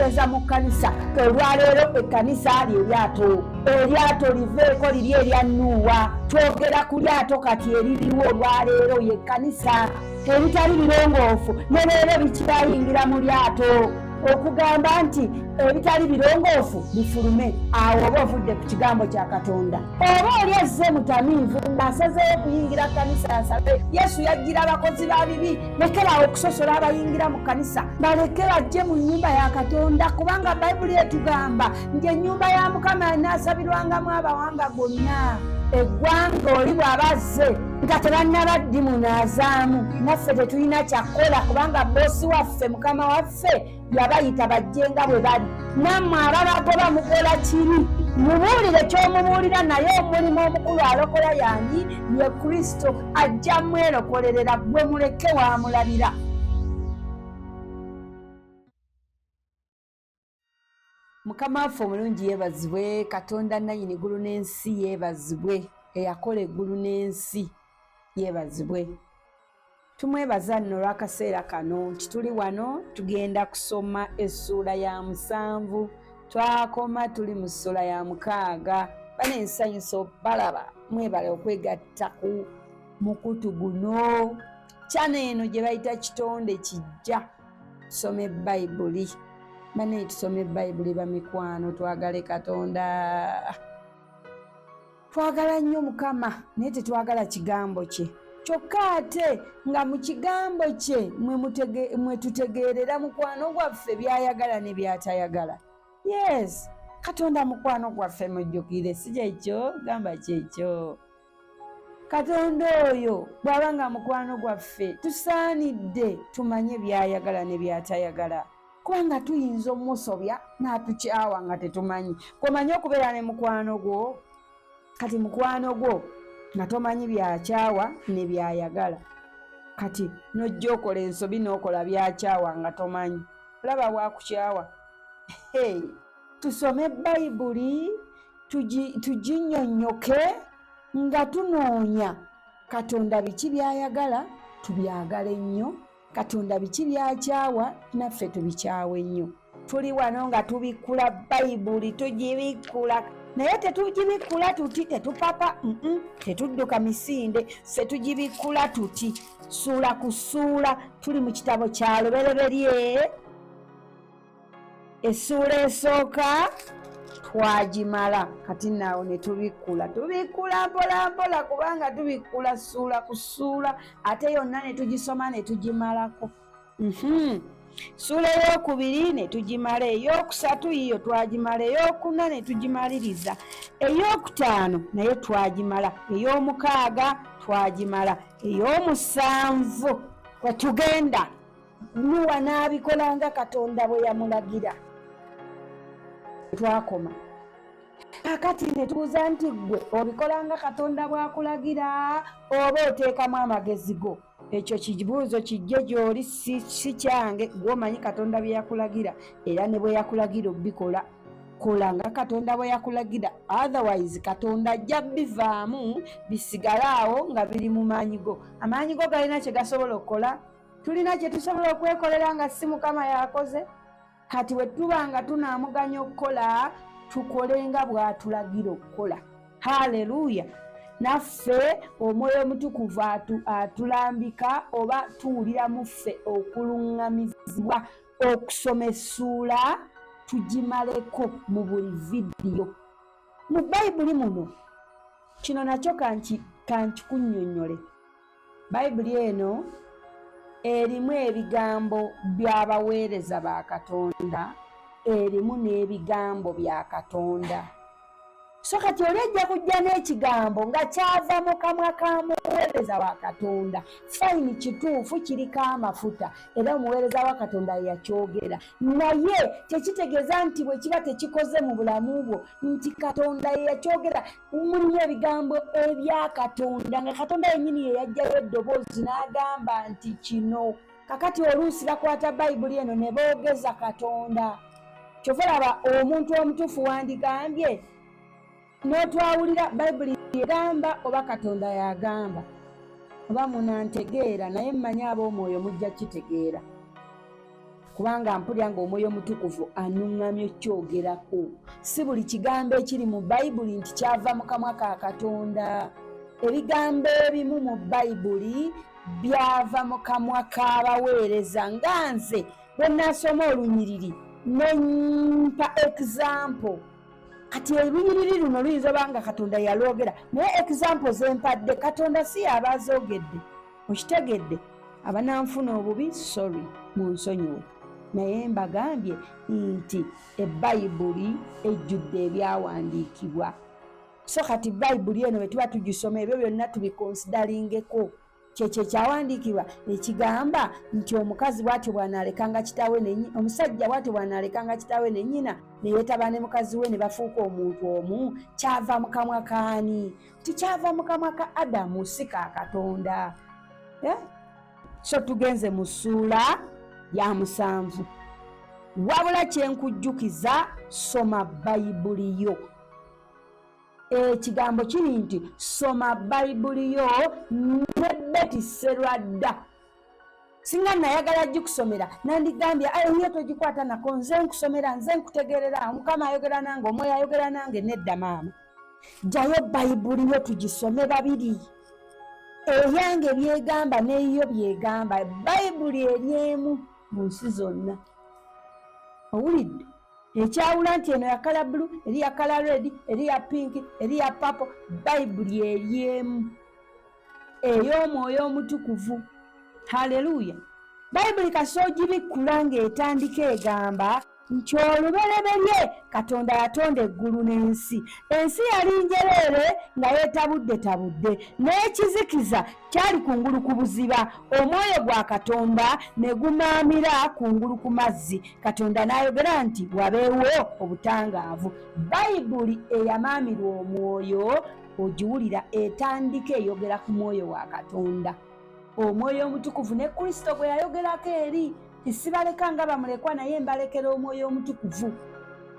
Tutegeeza mu kkanisa olwaleero, ekkanisa lye lyato. Eryato liveeko liri erya Nuuwa, twogera ku lyato kati eririwo olwaleero, ye kkanisa. Ebitali birongoofu ne leero bikyayingira mu lyato. Okugamba nti ebitali birongoofu bifulume, awo oba ovudde ku kigambo kya Katonda. Oba oli azze mutamiivu ng'asazeeyo kuyingira kkanisa asabe, Yesu yajjira abakozi ba bibi. Lekerawo okusosola abayingira mu kkanisa, baleke bajje mu nnyumba ya Katonda, kubanga Bayibuli etugamba nti ennyumba ya Mukama yanaasabirwangamu abawanga gonna. Eggwanga oli bw'aba azze nga tebannaba ddimunaazaamu, naffe tetulina kyakukola, kubanga boosi waffe, mukama waffe, yabayita bajje nga bwe bali. Nammwe ababagoba mukola kibi. Mubuulire ky'omubuulira, naye omulimu omukulu alokola yanyi? Ye Kristo. Ajja mwerokolerera, gwe muleke wamulabira. Mukama waffe omulungi yeebazibwe. Katonda nanyini ggulu n'ensi yeebazibwe, eyakola eggulu n'ensi yeebazibwe. Tumwebaza nno olw'akaseera kano nti tuli wano tugenda kusoma essuula ya 7. Twakoma tuli mu ssuula ya 6. Bana ensanyusa balaba, mwebale okwegatta ku mukutu guno, kyana eno gye bayita Kitonde Kijja. Tusome Bayibuli banaye, tusome Bayibuli bamikwano, twagale Katonda. Twagala nnyo Mukama, naye tetwagala kigambo kye. Kyokka ate nga mu kigambo kye mwe tutegeerera mukwano gwaffe by'ayagala ne by'atayagala. Yes, Katonda mukwano gwaffe, mujjukire, si kyekyo? Gamba kyekyo. Katonda oyo bw'aba nga mukwano gwaffe, tusaanidde tumanye by'ayagala ne by'atayagala, kubanga tuyinza omusobya n'atukyawa nga tetumanyi. Komanyi okubeera ne mukwano gwo, kati mukwano gwo nga tomanyi byakyawa ne byayagala, kati n'ojja okola ensobi n'okola byakyawa nga tomanyi, olaba bwakukyawa. Hey, tusome Bayibuli, tuginyonnyoke nga tunoonya Katonda biki byayagala, tubyagale nnyo. Katonda biki byakyawa, naffe tubikyawe nnyo. Tuli wano nga tubikkula Bayibuli, tugibikkula, naye tetugibikkula tuti, tetupapa, tetudduka misinde. Ffe tugibikkula tuti, ssuula ku ssuula. Tuli mu kitabo kya Lubereberye, essuula esooka twagimala, kati naawo ne tubikkula. Tubikkula mpola mpola, kubanga tubikkula ssuula ku ssuula, ate yonna ne tugisoma ne tugimalako. Ssuula ey'okubiri ne tugimala, ey'okusatu yiyo twagimala, ey'okuna ne tugimaliriza, ey'okutaano naye twagimala, ey'omukaaga twagimala, ey'omusanvu kwe tugenda. Nuwa n'abikola nga Katonda bwe yamulagira. Twakoma kakati ne tubuuza nti ggwe obikola nga Katonda bw'akulagira oba oteekamu amagezi go? Ekyo kibuuzo kijje gy'oli, si kyange. Ggwe omanyi Katonda bye yakulagira, era ne bwe yakulagira obikola, kola nga Katonda bwe yakulagira. Otherwise Katonda ajja bivaamu bisigale awo nga biri mu maanyi go. Amaanyi go galina kye gasobola okukola? Tulina kye tusobola okwekolera nga si Mukama yakoze? Kati bwe tuba nga tunaamuganya okukola, tukole nga bw'atulagira okukola. Haleluya! Naffe Omwoyo Omutukuvu atulambika oba tuwulira mu ffe okuluŋŋamizibwa okusoma essuula tugimaleko mu buli vidiyo mu Bayibuli muno. Kino nakyo kankikunnyonnyole. Bayibuli eno erimu ebigambo by'abaweereza ba Katonda, erimu n'ebigambo bya Katonda. So kati oli ajja kujja n'ekigambo nga kyava mu kamwa ka muweereza wa Katonda, fayini, kituufu, kiriko amafuta, era omuweereza wa Katonda yakyogera, naye tekitegeeza nti bwe kiba tekikoze mu bulamu bwo nti Katonda ye yakyogera. Mulimu ebigambo ebya Katonda nga Katonda yennyini ye yajjayo eddoboozi n'agamba nti kino. Kakati oluusi bakwata Bayibuli eno ne boogeza Katonda. Kyova olaba omuntu omutuufu wandigambye n'otwawulira Bayibuli yegamba oba Katonda yagamba. Oba munantegeera, naye mmanyi ab'omwoyo mujja kitegeera. Kubanga mpulira ng'Omwoyo Omutukuvu anuŋŋamya okukyogerako. Si buli kigambo ekiri mu Bayibuli nti kyava mu kamwa ka Katonda. Ebigambo ebimu mu Bayibuli byava mu kamwa k'abaweereza, nga nze bwe nasoma olunyiriri ne mpa example. Kati olunyiriri luno luyinza oba nga Katonda yalwogera, naye example zempadde Katonda si yaba azoogedde. Okitegedde? Abananfuna obubi, sorry, munsonyiwe, naye mbagambye nti ebayibuli ejjudde ebyawandiikibwa. So kati Bayibuli eno bwe tuba tugisoma, ebyo byonna tubikonsidalingeko. Kyekyo ekyawandiikibwa ekigamba nti omukazi bw'atyo bw'anaalekanga kitaawe ne omusajja bw'atyo bw'anaalekanga kitaawe ne nnyina ne yeetaba ne mukazi we ne bafuuka omuntu omu. Kyava mu kamwa kaani? Tikyava mu kamwa ka Adamu, si ka Katonda. So tugenze mu ssuula ya 7. Wabula kyenkujjukiza, soma Bayibuli yo. Ekigambo kiri nti soma Bayibuli yo ne Betty Sserwadda. Singa nayagala gikusomera nandigambye ayo togikwata nako, nze nkusomera, nze nkutegeerera, Omukama ayogera nange, Omwoyo ayogera nange. Nedda maama, jjayo Bayibuli yo tugisome babiri, eyange byegamba n'eyiyo byegamba. Bayibuli eri emu mu nsi zonna. Owulidde? Ekyawula nti eno ya colour blue, eri ya colour red, eri ya pink, eri ya purple, Bayibuli eri emu ey'Omwoyo Omutukuvu. Haleluya! Bayibuli kasita ogibikkula ng'etandika egamba nti olubereberye Katonda yatonda eggulu n'ensi. Ensi yali njereere nga yeetabuddetabudde, n'ekizikiza kyali kungulu ku buziba. Omwoyo gwa Katonda ne gumaamira kungulu ku mazzi. Katonda n'ayogera nti wabeewo obutangaavu. Bayibuli eyamaamirwa omwoyo ogiwulira etandika eyogera ku mwoyo wa Katonda, Omwoyo Omutukuvu, ne Kristo gwe yayogerako eri tisibaleka nga bamulekwa, naye mbalekera Omwoyo Omutukuvu.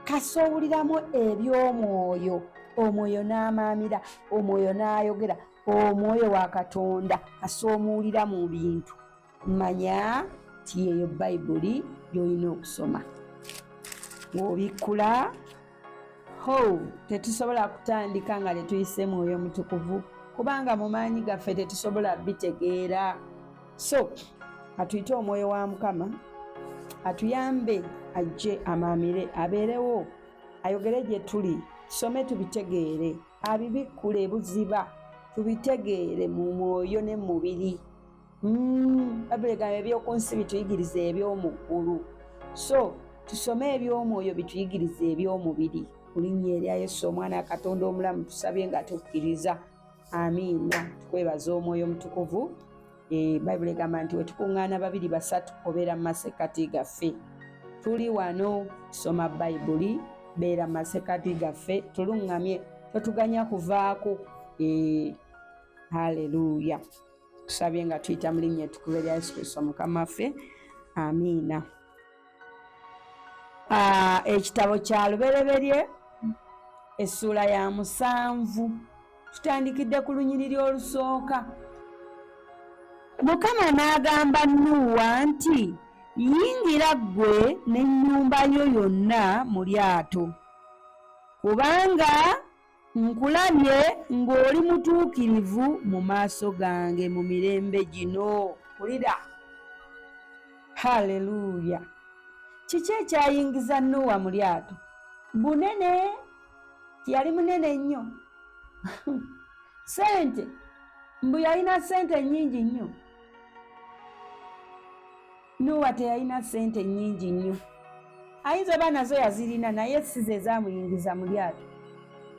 Kasoowuliramu eby'omwoyo, omwoyo n'amaamira, omwoyo n'ayogera, omwoyo wa Katonda kasoomuwulira mu bintu. Manya ti eyo Bayibuli gy'olina okusoma ng'obikkula. Ho, tetusobola kutandika nga tetuyise Mwoyo Mutukuvu, kubanga mu maanyi gaffe tetusobola bitegeera. So atuyite Omwoyo wa Mukama atuyambe, ajje amaamire, abeerewo, ayogere gye tuli, tusome tubitegeere, abibikkule buziba tubitegeere mu mwoyo ne mu mubiri. Bayibuli egamba eby'oku nsi bituyigiriza eby'omu ggulu. So tusome eby'omwoyo bituyigiriza eby'omubiri. Mu linnya erya Yesu Omwana wa Katonda omulamu tusabye nga tukkiriza, amiina. Tukwebaza Omwoyo Omutukuvu. Bayibuli egamba nti wetukuŋŋaana babiri basatu obeera mu masekkati gaffe. Tuli wano tusoma Bayibuli, beera mu masekkati gaffe, tuluŋŋamye, totuganya kuvaako. Haleluya! Tusabye nga tuyita mu linnya ettukuvu erya Yesu Kristo Mukama waffe, amiina. Ekitabo kya Lubereberye essuula ya 7, tutandikidde ku lunyiriri olusooka. Mukama n'agamba Nuuwa nti, yingira ggwe n'ennyumba yo yonna mu lyato, kubanga nkulabye ng'oli mutuukirivu mu maaso gange mu mirembe gino. Wulira! Haleluya! Kiki ekyayingiza Nuuwa mu lyato? Bunene? Tiyali munene nnyo. Sente? Mbu yalina sente nnyingi nnyo. Nuuwa teyalina sente nnyingi nnyo. Ayinza oba nazo yazirina, naye si ze zaamuyingiza mu lyato,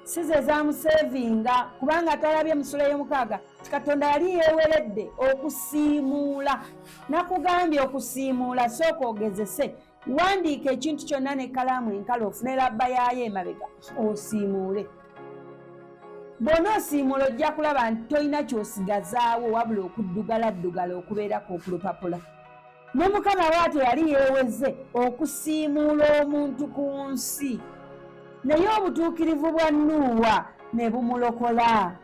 si ze zaamuseevinga, kubanga twalabye mu ssula y'omukaaga ti Katonda yali yeeweredde okusiimuula. Nakugambye okusiimuula, sooka ogezese, wandiika ekintu kyonna n'ekkalaamu enkala, ofune labba yaayo emabega osiimuule. Bw'onoosiimuula ojja kulaba nti tolina ky'osigazaawo wabula okuddugaladdugala okubeerako ku lupapula. Ne Mukama bw'atyo yali yeeweze okusiimuula omuntu ku nsi, naye obutuukirivu bwa Nuuwa ne bumulokola.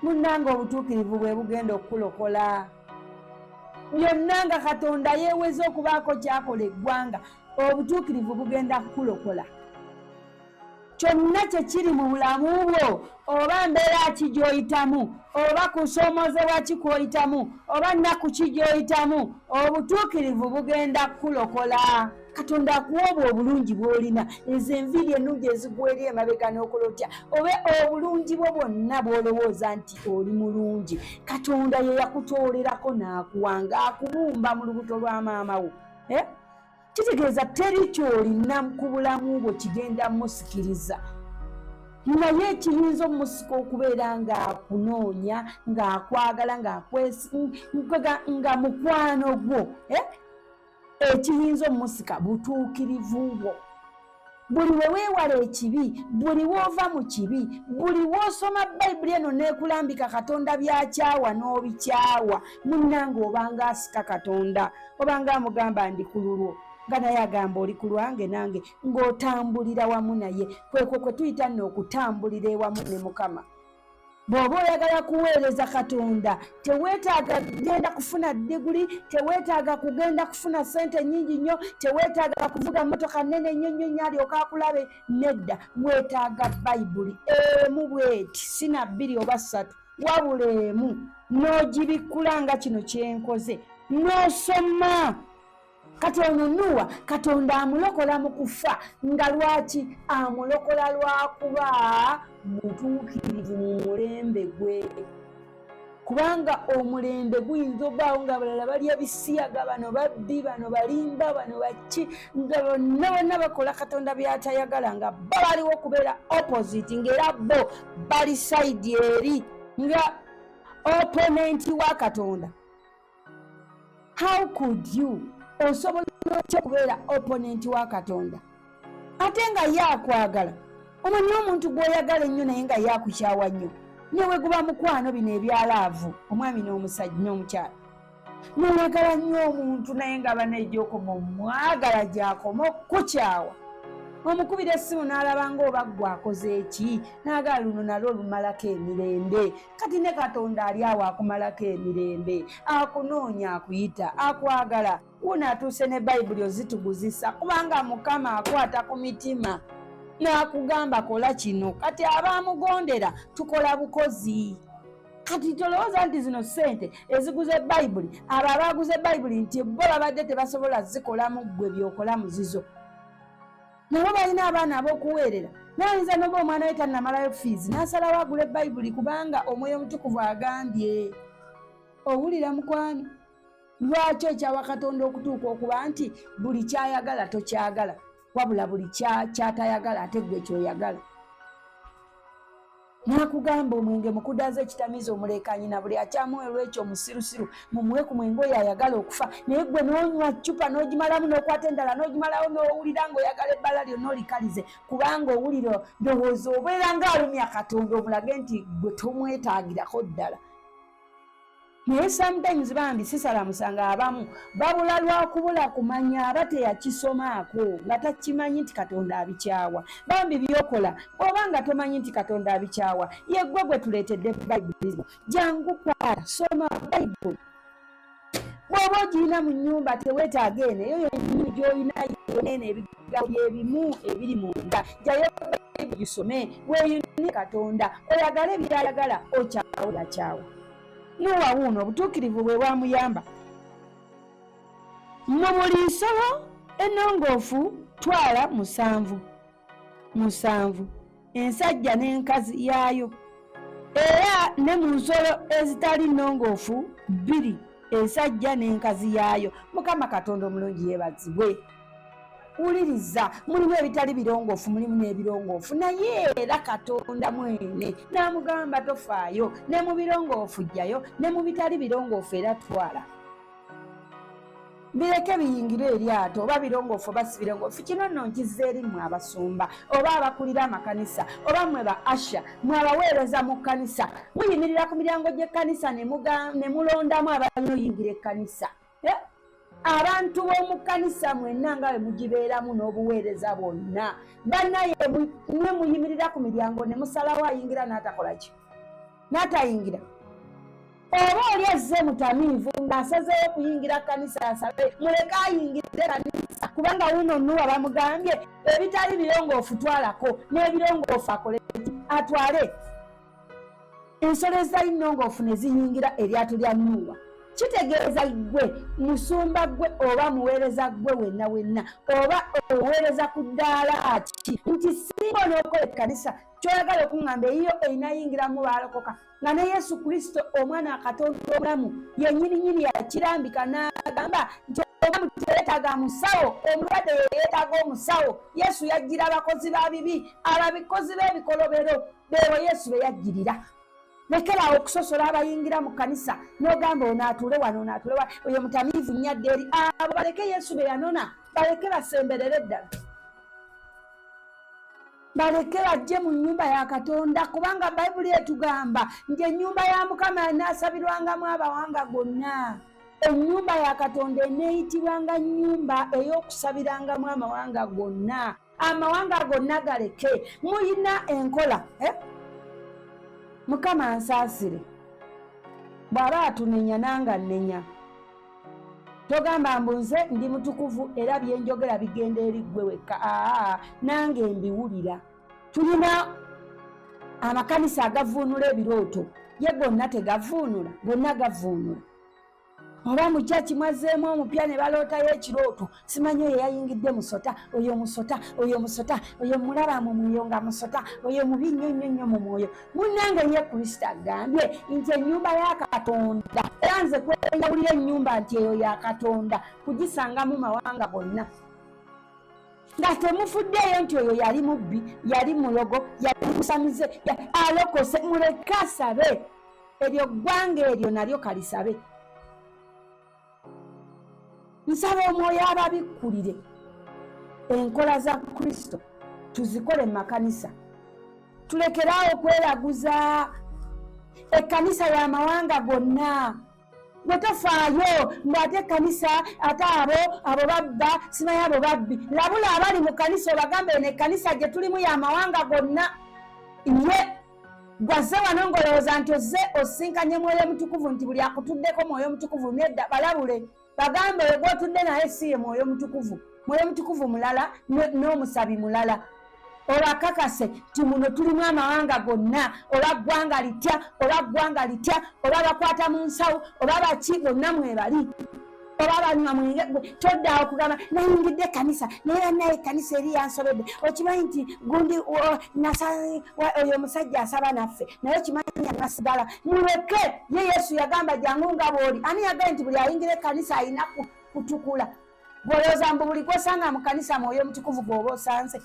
Munnange, obutuukirivu bwe bugenda okukulokola. Byonna nga Katonda yeeweza okubaako ky'akola eggwanga, obutuukirivu bugenda kukulokola. Kyonna kye kiri mu bulamu bwo, oba mbeera ki gy'oyitamu, oba kusoomoozebwa ki kw'oyitamu, oba nnaku ki gy'oyitamu, obutuukirivu bugenda kukulokola. Katonda akuwa obwo obulungi bw'olina, ezo enviiri ennungi ezigwa eri emabega n'okola otya, oba obulungi bwo bwonna bw'olowooza nti oli mulungi, Katonda ye yakutoolerako n'akuwa ng'akubumba mu lubuto lwa maama wo. Kitegeeza teri ky'olina ku bulamu bwo kigenda musikiriza, naye ekiyinza omusika okubeera ng'akunoonya, ng'akwagala, nga mukwano gwo, ekiyinza omusika butuukirivu bwo. Buli we weewala ekibi, buli w'ova mu kibi, buli w'osoma Bayibuli eno n'ekulambika Katonda by'akyawa n'obikyawa, munnange obanga asika Katonda, obanga amugamba ndi ku lulwo, nga naye agamba oli ku lwange nange, ng'otambulira wamu naye. Kwekwo kwe tuyita nno okutambulira ewamu ne Mukama. Bw'oba oyagala kuweereza Katonda, teweetaaga kugenda kufuna diguli, teweetaaga kugenda kufuna ssente nnyingi nnyo, teweetaaga kuvuga mmotoka nnene nnyo nnyo nnyo alyoke akulabe. Nedda, weetaaga Bayibuli emu bw'eti, si na bbiri oba ssatu, wabula emu, n'ogibikkula nga kino kye nkoze, n'osoma. Kati ono Nuwa Katonda amulokola mu kufa, nga lwaki amulokola? Lwakuba mutuukirivu mu mulembe gwe, kubanga omulembe guyinza obaawo nga abalala balya bisiyaga, bano babbi, bano balimba, bano baki, nga bonna bonna bakola Katonda by'atayagala, nga bo baliwo okubeera opposite, ng'era bo bali side eri nga opponent wa Katonda. How could you? Osobola otya okubeera opponent wa Katonda ate nga ye akwagala? Omanyi omuntu gw'oyagala ennyo naye nga ye akukyawa nnyo, newe guba mukwano, bino ebya love, omwami n'omusajja n'omukyala, noyagala nnyo omuntu naye nga banejokoma omwagala gyakoma okukukyawa, omukubira essimu n'alaba nga oba ggwe akoze eki, n'agala luno nalwo lumalako emirembe. Kati ne Katonda ali awo akumalako emirembe, akunoonya, akuyita, akwagala. Wuno atuuse ne Bayibuli ozituguzisa, kubanga Mukama akwata ku mitima n'akugamba kola kino. Kati abaamugondera tukola bukozi. Kati tolowooza nti zino ssente eziguza Bayibuli, abo abaaguze Bayibuli nti bo babadde tebasobola zikolamu ggwe by'okola muzizo. Nabo balina abaana ab'okuweerera. Nayinza noba omwana we tannamalayo fiizi n'asalawo agule Bayibuli kubanga Omwoyo Omutukuvu agambye. Owulira mukwano? Lwaki okyawa Katonda okutuuka okuba nti buli kyayagala tokyagala, wabula buli kyatayagala ate ggwe kyoyagala? N'akugamba omwenge mukudaza ekitamiiza omulekanyi na buli akyamuwa olw'ekyo omusirusiru mumuwe ku mwenge oyo ayagala okufa, naye ggwe n'onywa ccupa n'ogimalamu n'okwata endala n'ogimalawo n'owulira ng'oyagala ebbala lyonna olikalize, kubanga owulira ndowooza obeera ng'alumya Katonda omulage nti ggwe tomwetaagirako ddala. Naye sometimes bambi sisala musango, abamu babula lwakubula kumanya, aba teyakisomaako nga takimanyi nti Katonda abikyawa. Bambi byokola bw'oba nga tomanyi nti Katonda abikyawa, yeggwe gwe tuleetedde Bayibuli zino. Jangu kwata, soma Bayibuli. Bw'oba ogirina mu nnyumba teweetaaga eno, eyo yennyini gy'olina eno, ebigambo byebimu ebiri munda. Jayo Bayibuli gisome, weeyune Katonda, oyagale by'ayagala, okyawe by'akyawa. Nuwa wuuno obutuukirivu bwe bwamuyamba. Mu buli nsolo ennongoofu twala 7 7, ensajja n'enkazi yaayo, era ne mu nsolo ezitali nnongoofu 2, ensajja n'enkazi yaayo. Mukama Katonda omulungi yeebazibwe. Wuliriza, mulimu ebitali birongoofu, mulimu n'ebirongoofu, naye era Katonda mwene n'amugamba tofaayo, ne mu birongoofu jjayo, ne mu bitali birongoofu era twala, bireke biyingire eryato, oba birongoofu oba si birongoofu. Kino nno nkizza eri mmwe abasumba oba abakulira amakanisa, oba mmwe ba usher, mmwe abaweereza mu kkanisa. Muyimirira ku miryango gy'ekkanisa ne mulondamu abalina oyingira ekkanisa. Abantu b'omu kkanisa mwenna nga bwe mugibeeramu n'obuweereza bwonna, bannaye mwe muyimirira ku miryango ne musalawo ayingira n'atakola ki, n'atayingira. Oba oli azze mutamiivu ng'asazeewo okuyingira kkanisa asabe, muleke ayingire kanisa, kubanga wuuno Nuwa bamugambye ebitali birongoofu twalako, n'ebirongoofu akole atwale. Ensolo ezitali nnongoofu ne ziyingira eryato lya Nuuwa. Kitegeeza ggwe musumba ggwe oba muweereza ggwe wenna wenna oba oweereza ku ddaala ki nti singa onookola ekkanisa kyoyagala okuŋŋamba eyiyo erinayingiramu baalokoka nga ne Yesu Kristo omwana wa Katonda omulamu yennyininyini yakirambika n'agamba nti omulamu teyeetaaga musawo, omulwadde ye yeetaaga omusawo. Yesu yajjira abakozi ba bibi, ababikozi b'ebikolobero beebo Yesu be yajjirira. Lekerawo okusosola abayingira mu kkanisa n'ogamba ono atuule wano, ono atuule wano, oyo mutamiivu nnyo adde eri. Abo baleke Yesu be yanona, baleke basemberere ddala, baleke bajje mu nnyumba ya Katonda, kubanga Bayibuli etugamba nti ennyumba ya Mukama enaasabirwangamu abawanga gonna. Ennyumba ya Katonda eneeyitibwanga nnyumba ey'okusabirangamu amawanga gonna. Amawanga gonna galeke. Muyina enkola, eh? Mukama ansaasire bw'aba atunenya nange annenya. Togamba mbu nze ndi mutukuvu era bye njogera bigenda eri ggwe wekka. Aa, nange mbiwulira. Tulina amakanisa agavuunula ebirooto, ye gonna tegavuunula, gonna gavuunula. Oba mu kyaki mwazzeemu omupya ne balootayo ekirooto, simanyi oyo yayingidde musota, oyo musota, oyo musota, oyo mulaba mu mwoyo nga musota, oyo mubi nnyo nnyo nnyo mu mwoyo. Munnange ye Kristo agambye nti ennyumba ya Katonda, era nze kwenjawulira ennyumba nti eyo ya Katonda kugisangamu mawanga gonna, nga temufuddeeyo nti oyo yali mubbi, yali mulogo, yali musamize, alokose. Muleke asabe, eryo ggwanga eryo nalyo kalisabe. Nsaba omwoyo ababikkulire enkola za Kristo tuzikole mu makanisa, tulekeraawo okweraguza. Ekkanisa y'amawanga gonna, gwe tofaayo mbu ate ekkanisa, ate abo babba, simanyi abo babbi. Labula abali mu kkanisa obagambe eno ekkanisa gye tulimu y'amawanga gonna. Ye gwazze wano ng'olowooza nti ozze osinkanye mwoyo mutukuvu, nti buli akutuddeko mwoyo mutukuvu. Nedda, balabule bagambe oyo gw'otudde naye si ye mwoyo mutukuvu, mwoyo mutukuvu mulala n'omusabi mulala. Obakakase nti muno tulimu amawanga gonna, oba ggwanga litya, oba ggwanga litya, oba bakwata mu nsawo, oba baki, bonna mwebali, oba banywa mwenge. Toddaawo okugamba nayingidde ekkanisa naye bannaye ekkanisa eri yansobedde. Okimanyi nti gundi oyo omusajja asaba naffe, naye okimanyi anasigala. Muleke ye. Yesu yagamba jangu nga bw'oli. Ani yagambye nti buli ayingira ekkanisa alina kutukula? Gwolowooza mbu buli gwosanga mu kkanisa mwoyo omutukuvu gw'oba osanze?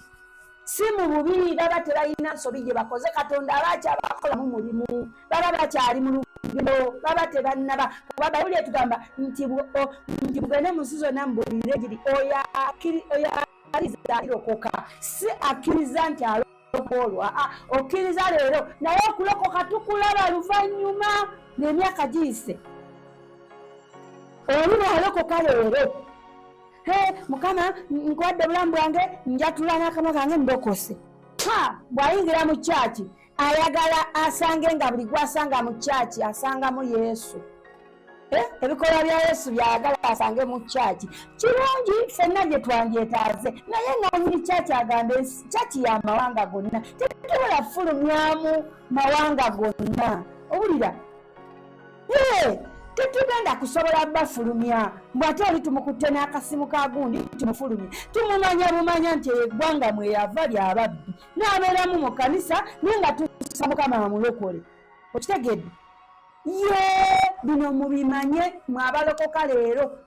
Si mu bubi, baba tebalina nsobi gye bakoze. Katonda aba akyabakolamu mulimu, baba bakyali mu lugendo, baba tebannaba, kuba Bayibuli etugamba nti mugende mu nsi zonna mubulire enjiri, oyo akkiriza alirokoka. Si akkiriza nti alokoka olwo, aa, okkiriza leero naye okulokoka tukulaba luvannyuma ng'emyaka giyise. Oli bw'alokoka leero, he Mukama nkuwadde obulamu bwange, njatula n'akamwa kange ndokose, bw'ayingira mu kyaki ayagala asange nga buli gw'asanga mu kyaki asangamu Yesu. Ebikolwa bya Yesu byayagala asange mu kyaki. Kirungi, ffenna gye twandyetaaze, naye nanyini kyaki agamba kyaki y'amawanga gonna, tetusobola fulumyamu mawanga gonna. Owulira? Tetugenda kusobola bafulumya mbu ate oli tumukutte n'akasimu ka gundi tumufulumye. Tumumanya bumanya nti eyo eggwanga mweyava lyababbi, n'abeeramu mu kkanisa, naye nga tusa Mukama amulokole. Okitegedde? Ye bino mubimanye mwe abalokoka leero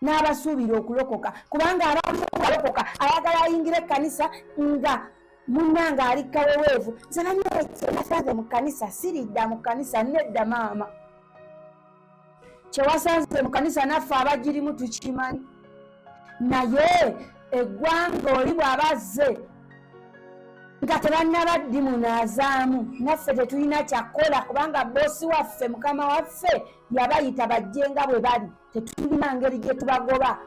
n'abasuubira okulokoka, kubanga abamu balokoka ayagala ayingire ekkanisa nga munnange ali kaweweevu. Nze nasanze mu kkanisa siridda mu kkanisa. Nedda maama, kyewasanze mu kkanisa naffe abagirimu tukimanyi, naye eggwanga oli bw'aba azze nga tebannaba ddimunaazaamu, naffe tetulina kyakkola, kubanga boosi waffe, mukama waffe yabayita bajje nga bwe bali. Tetulina ngeri gye tubagoba.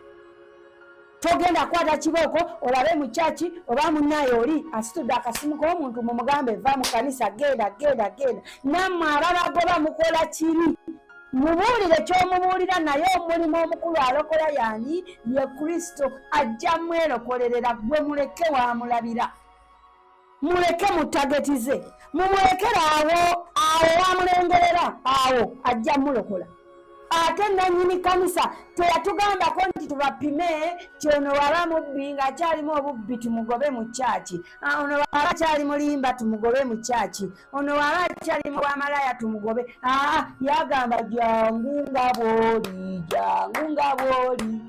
Togenda kukwata kibooko olabe mu kyaki oba munnaye oli asitudde akasimu k'omuntu mumugambe va mu kanisa, genda genda genda. Nammwe ababagoba mukola kibi. Mubuulire ky'omubuulira, naye omulimu omukulu alokola yaani? Ye Kristo. Ajja mwerokolerera, gwe muleke wamulabira, muleke mutagetize, mumulekere awo awo wamulengerera awo, ajja mulokola. Ate nannyini kanisa teyatugambako nti tubapime ti ono waba mubbi ng'akyalimu obubbi tumugobe mu kyaki, ono waba akyali mulimba tumugobe mu kyaki, ono waba akyali bwamalaya tumugobe. Aa, yagamba jangu nga bw'oli, jangu nga bw'oli.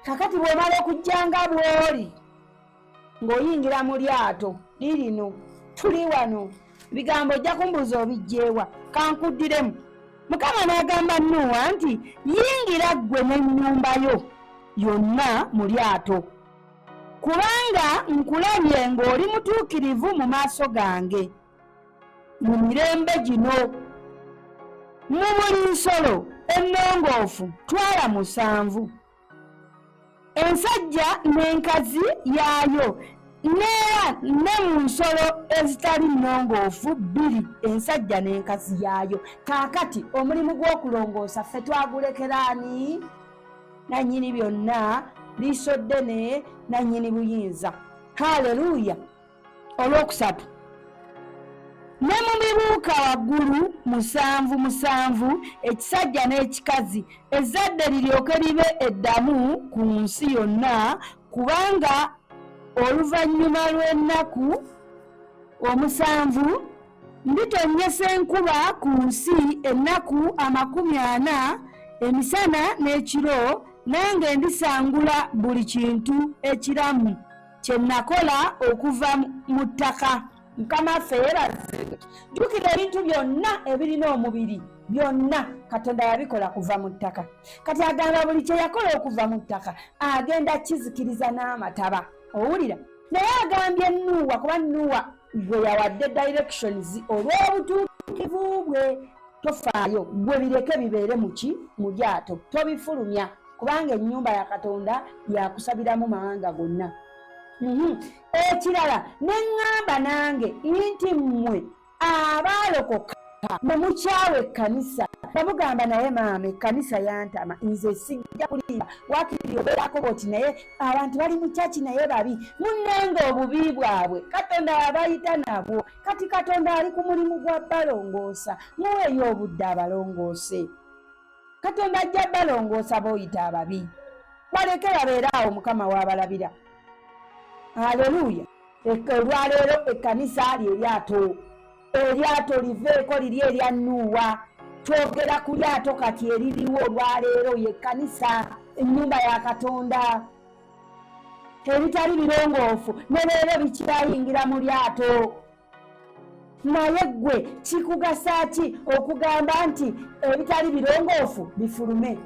Kakati bw'omala okujja nga bw'oli ng'oyingira mu lyato lirino, tuli wano, bigambo ojja kumbuuza obijjeewa, kankuddiremu. Mukama n'agamba Nuuwa nti yingira ggwe n'ennyumba yo yonna mu lyato, kubanga nkulabye ng'oli mutuukirivu mu maaso gange mu mirembe gino. Mu buli nsolo ennongoofu twala 7, ensajja n'enkazi yaayo, n'era ne mu nsolo ezitali nnongoofu 2, ensajja n'enkazi yaayo. Kaakati omulimu gw'okulongoosa ffe twagulekera ani? Nannyini byonna, liiso ddene, nannyini buyinza. Haleluya. Olwokusatu, ne mu bibuuka waggulu 7 7, ekisajja n'ekikazi, ezzadde liryoke libe eddamu ku nsi yonna, kubanga oluvannyuma lw'ennaku 7 nditonnyesa enkuba ku nsi ennaku 40 emisana n'ekiro, nange ndisangula buli kintu ekiramu kye nakola okuva mu ttaka. Mukama waffe yeebazibwe. Jjukira, ebintu byonna ebirina omubiri byonna Katonda yabikola kuva mu ttaka. Kati agamba buli kye yakola okuva mu ttaka agenda kizikiriza n'amataba. Owulira? Naye agambye Nuuwa, kuba Nuuwa gwe yawadde directions olw'obutuukirivu bwe, tofaayo gwe, bireke bibeere muki mu lyato, tobifulumya, kubanga ennyumba ya Katonda yakusabiramu mawanga gonna. Ekirala ne ŋŋamba nange nti mmwe abaalokoka ne mukyawa ekkanisa, bamugamba naye maama ekkanisa yantama, nze sijja kulimba, wakiri obeerako bwoti, naye abantu bali mu kyaki naye babi munnange, obubi bwabwe Katonda yabayita nabwo. Kati Katonda ali ku mulimu gwa balongoosa, muweeyo obudde abalongoose. Katonda ajja balongoosa, booyita ababi baleke babeere awo, Mukama waabalabira. Aleluya. Olwaleero ekkanisa lyeryato, eryato liveeko liri erya Nuuwa, twogera ku lyato kati eririwo olwaleero yekkanisa, ennyumba ya Katonda. Ebitali birongoofu ne leero bikyayingira mu lyato, naye ggwe kikugasa ki okugamba nti ebitali birongoofu bifulume?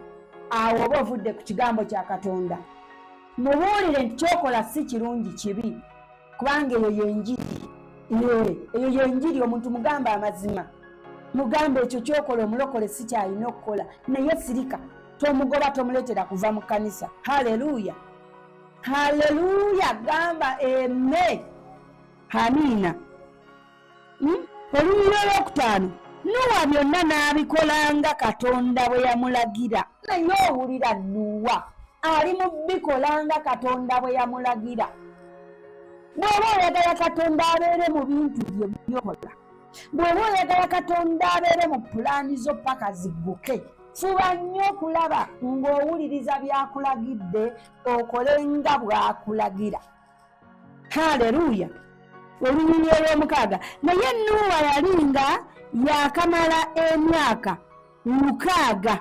Awo oba ovudde ku kigambo kya Katonda. Mubuulire nti kyokola si kirungi, kibi, kubanga eyo yenjiri, eyo yenjiri. Omuntu mugambe amazima, mugambe ekyo kyokola omulokole si kyalina okukola, naye sirika, tomugoba, tomuleetera kuva mu kkanisa. Haleluya, haleluya, gamba eme amiina. Olunyiriri olwokutaano, Nuwa byonna n'abikolanga Katonda bwe yamulagira. Naye owulira, Nuwa ali mu bikolanga Katonda bwe yamulagira. Bw'oba oyagala Katonda abeere mu bintu byo byokola, bw'oba oyagala Katonda abeere mu pulaani zo paka zigguke, fuba nnyo okulaba ng'owuliriza by'akulagidde, okole nga bw'akulagira. Haleluya. Olunyiriri olwomukaaga, naye Nuuwa yali nga yakamala emyaka 600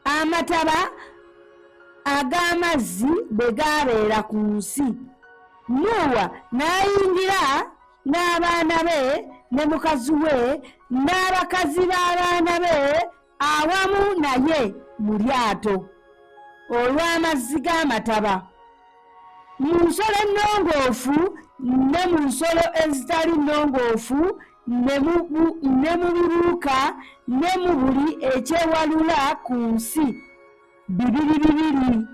amataba ag'amazzi bwe gaabeera ku nsi. Nuuwa n'ayingira n'abaana be ne mukazi we n'abakazi b'abaana be awamu naye mu lyato olw'amazzi g'amataba. Mu nsolo ennongoofu ne mu nsolo ezitali nnongoofu ne mu bibuuka ne mu buli ekyewalula ku nsi, bibiri bibiri.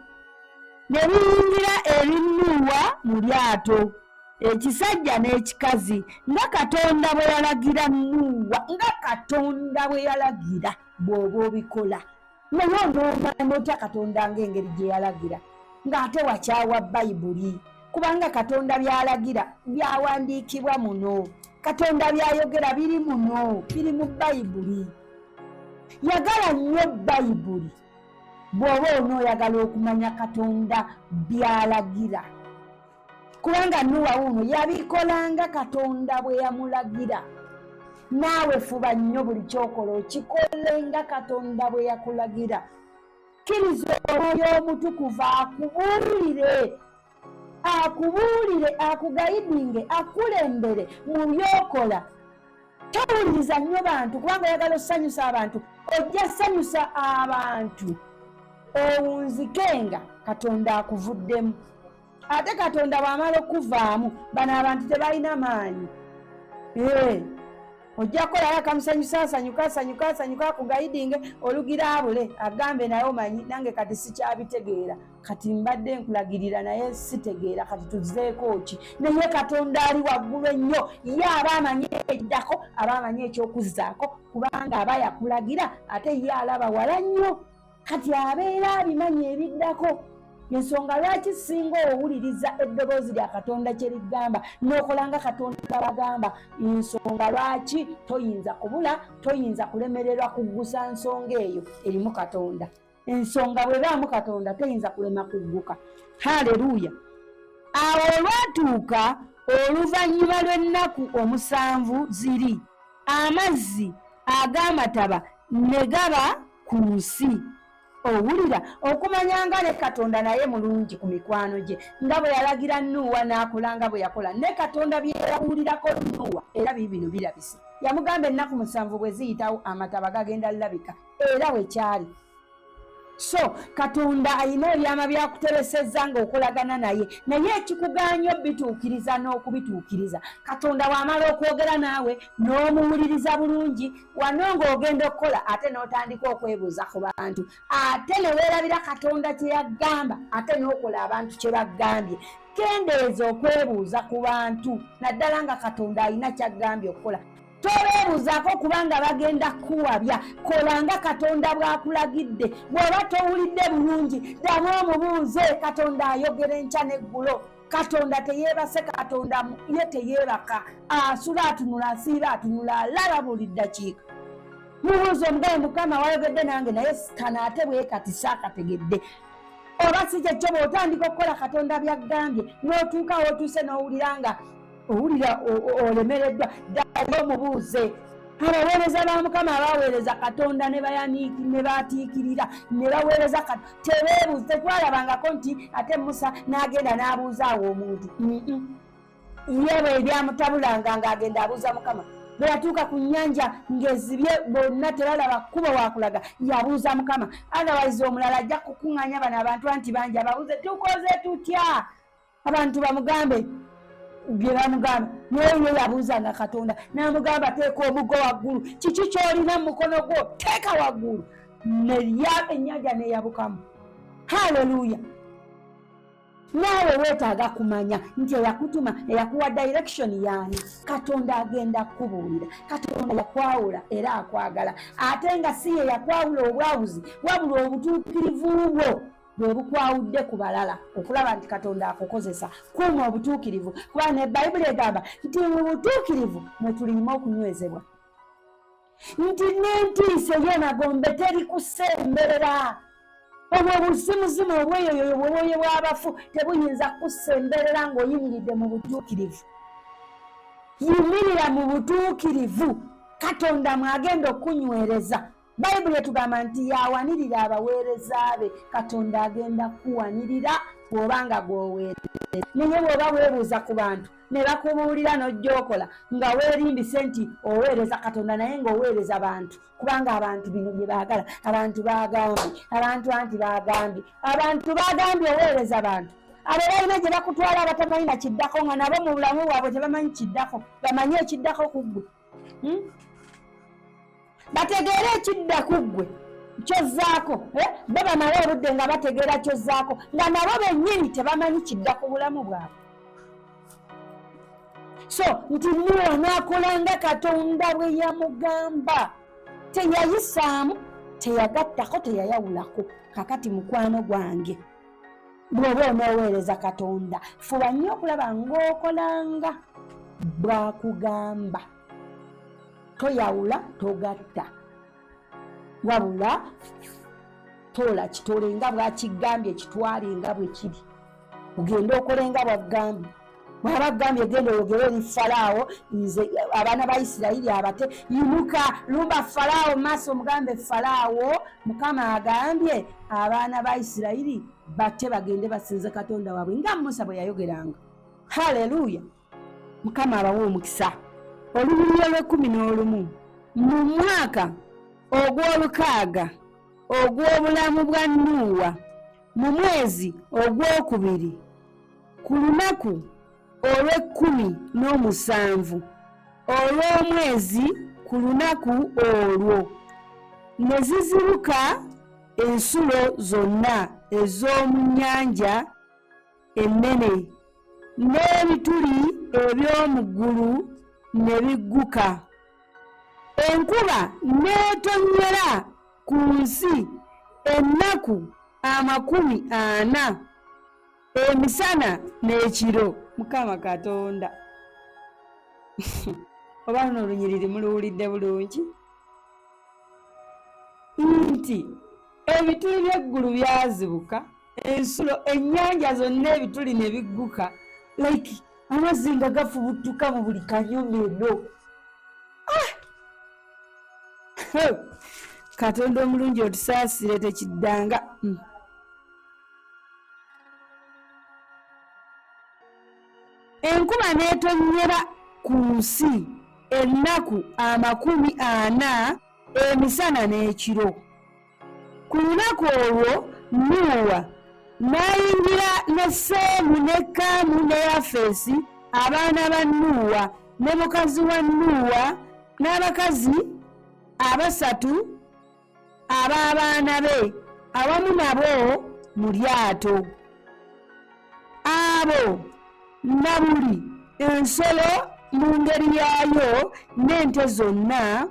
Ne biyingira eri Nuuwa mu lyato, ekisajja n'ekikazi, nga Katonda bwe yalagira Nuuwa, nga Katonda bwe yalagira bw'oba obikola. Naye onoomanya otya Katonda ng'engeri gye yalagira, ng'ate wakyawa Bayibuli? Kubanga Katonda by'alagira byawandiikibwa muno. Katonda by'ayogera biri muno, biri mu Bayibuli. Yagala nnyo Bayibuli bw'oba onooyagala okumanya Katonda by'alagira. Kubanga Nuwa wuuno yabikolanga Katonda bwe yamulagira. Naawe fuba nnyo buli ky'okola okikole nga Katonda bwe yakulagira. Kkiriza Omwoyo Omutukuvu akubuulire, akubuulire, akugayidinge, akulembere mu by'okola. Towuliriza nnyo bantu kubanga oyagala osanyusa abantu. Ojja sanyusa abantu owunzike nga Katonda akuvuddemu. Ate Katonda bw'amala okuvaamu, bano abantu tebalina maanyi. Ojja kukolayo akamusanyusa, asanyuka, asanyuka, asanyuka, akugayidinge, olugira abule, agambe naye omanyi nange kati sikyabitegeera, kati mbadde nkulagirira naye sitegeera, kati tuzzeeko ki? Naye Katonda ali waggulu ennyo, ye aba amanyi ekiddako, aba amanyi ekyokuzzaako, kubanga aba yakulagira, ate ye alaba wala nnyo, kati abeera abimanyi ebiddako. Ensonga lwaki singa owuliriza eddoboozi lya Katonda kye ligamba n'okola nga Katonda bagamba, ensonga lwaki toyinza kubula, toyinza kulemererwa kuggusa nsonga eyo erimu Katonda. Ensonga bw'ebaamu Katonda teyinza kulema kugguka. Haleluya! Awo olwatuuka oluvannyuma lw'ennaku 7 ziri, amazzi ag'amataba ne gaba ku nsi. Owulira okumanya nga ne Katonda naye mulungi ku mikwano gye, nga bwe yalagira Nuuwa n'akola nga bwe yakola. Ne Katonda bye yabuulirako Nuuwa era biibino birabise. Yamugamba ennaku 7 bwe ziyitawo amataba gagenda labika, era bwe kyali. So Katonda alina ebyama byakuteresezza ng'okolagana naye, naye ekikugaanya obituukiriza n'okubituukiriza. Katonda bw'amala okwogera naawe n'omuwuliriza bulungi, wano ng'ogenda okukola ate n'otandika okwebuuza ku bantu, ate ne weerabira Katonda kye yagamba, ate n'okola abantu kye bagambye. Kendeeza okwebuuza ku bantu, naddala nga Katonda alina ky'agambye okukola. Tobeebuuzaako kubanga bagenda kukuwabya. Kola nga Katonda bw'akulagidde. Bw'oba towulidde bulungi, ddamu omubuuze. Katonda ayogera enkya n'eggulo. Katonda teyeebase, Katonda ye teyeebaka, asula atunula, asiiba atunula, alaba buli ddakiika. Mubuuze omugabe, Mukama wayogedde nange naye kano ate bwe kati saakategedde. Oba si kyekyo, bw'otandika okukola Katonda by'agambye n'otuuka w'otuuse n'owulira nga owulira olemereddwa, ddayo omubuuze. Abaweereza ba Mukama abaweereza Katonda ne baatiikirira ne baweereza Katonda, tebeebuuza. Tetwalabangako nti ate Musa n'agenda n'abuuza awo omuntu. Ye bwe byamutabulanga ng'agenda abuuza Mukama. Bwe yatuuka ku nnyanja ng'ezibye bonna tebalaba kkubo waakulaga, yabuuza Mukama. Otherwise omulala ajja kukuŋŋaanya bano abantu anti bangi, ababuuze tukoze tutya, abantu bamugambe bye bamugamba. Naye ye yabuuzanga Katonda n'amugamba teeka omuggo waggulu, kiki ky'olina mu mukono gwo teeka waggulu, ennyanja neeyabukamu. Haleluya! Naawe weetaaga kumanya nti eyakutuma, eyakuwa direction yaani. Katonda agenda kukubuulira. Katonda yakwawula era akwagala, ate nga si ye yakwawula obwawuzi, wabula obutuukirivu bwo bwe bukwawudde ku balala okulaba nti Katonda akukozesa. Kuuma obutuukirivu, kuba ne Bayibuli egamba nti mu butuukirivu mwe tulina okunywezebwa, nti n'entiisa ey'emagombe teri kusemberera. Obwo obuzimuzimu obweyoyoyo bwobwoyo bw'abafu tebuyinza kusemberera ng'oyimiridde mu butuukirivu. Yimirira mu butuukirivu, Katonda mwagenda okunywereza. Bayibuli etugamba nti yawanirira abaweereza be. Katonda agenda kukuwanirira bw'oba nga gw'oweereza. Naye bw'oba weebuuza ku bantu ne bakubuulira n'ojja okola nga weerimbise nti oweereza Katonda, naye ng'oweereza bantu, kubanga abantu bino bye baagala, abantu bagambye, abantu anti bagambye, abantu bagambye, oweereza bantu. Abo balina gye bakutwala abatamanyi na kiddako, nga nabo mu bulamu bwabwe tebamanyi kiddako. Bamanyi ekiddako ku ggwe, Bategeere ekidda ku ggwe. Kyozzaako, eh? Bo bamale obudde nga bategeera kyozzaako, nga nabo bennyini tebamanyi kidda ku bulamu bwabwe. So nti Nuwa n'akola nga Katonda bwe yamugamba, teyayisaamu, teyagattako, teyayawulako. Kakati mukwano gwange, bw'oba onooweereza Katonda, fuba nnyo okulaba ng'okolanga bw'akugamba, toyawula, togatta, wabula toola kitole nga bwakigambye, kitwale nga bwe kiri, ogende okole nga bwagambye. Bwaba agambye genda oyogere eri Falaawo, nze abaana ba Isirayiri abate, yimuka, lumba Falaawo maaso, omugambe Falaawo, Mukama agambye abaana ba Isirayiri bate bagende basinze Katonda waabwe nga Musa bwe yayogeranga. Haleluya! Mukama abawe omukisa. Olunyiriri olw'ekkumi n'olumu, mu mwaka ogw'olukaaga ogw'obulamu bwa Nuuwa, mu mwezi ogw'okubiri, ku lunaku olw'ekkumi n'omusanvu olw'omwezi, ku lunaku olwo ne zizibuka ensulo zonna ez'omu nnyanja ennene, n'ebituli eby'omu ggulu ne bigguka, enkuba n'etonnyera ku nsi ennaku 40 emisana n'ekiro. Mukama Katonda, oba luno olunyiriri muluwulidde bulungi nti ebituli by'eggulu byazibuka, ensulo, ennyanja zonna, ebituli ne bigguka, like amazzi nga gafubutuka mu buli kanyomero. Ah! Katonda omulungi, otusaasire, tekiddanga. Enkuba n'etonnyera ku nsi ennaku 40 emisana n'ekiro. Ku lunaku olwo Nuuwa n'ayingira ne Seemu ne Kaamu ne Yafeesi, abaana ba Nuuwa, ne mukazi wa Nuuwa n'abakazi abasatu ab'abaana be awamu nabo mu lyato. Abo na buli ensolo mu ngeri yaayo, n'ente zonna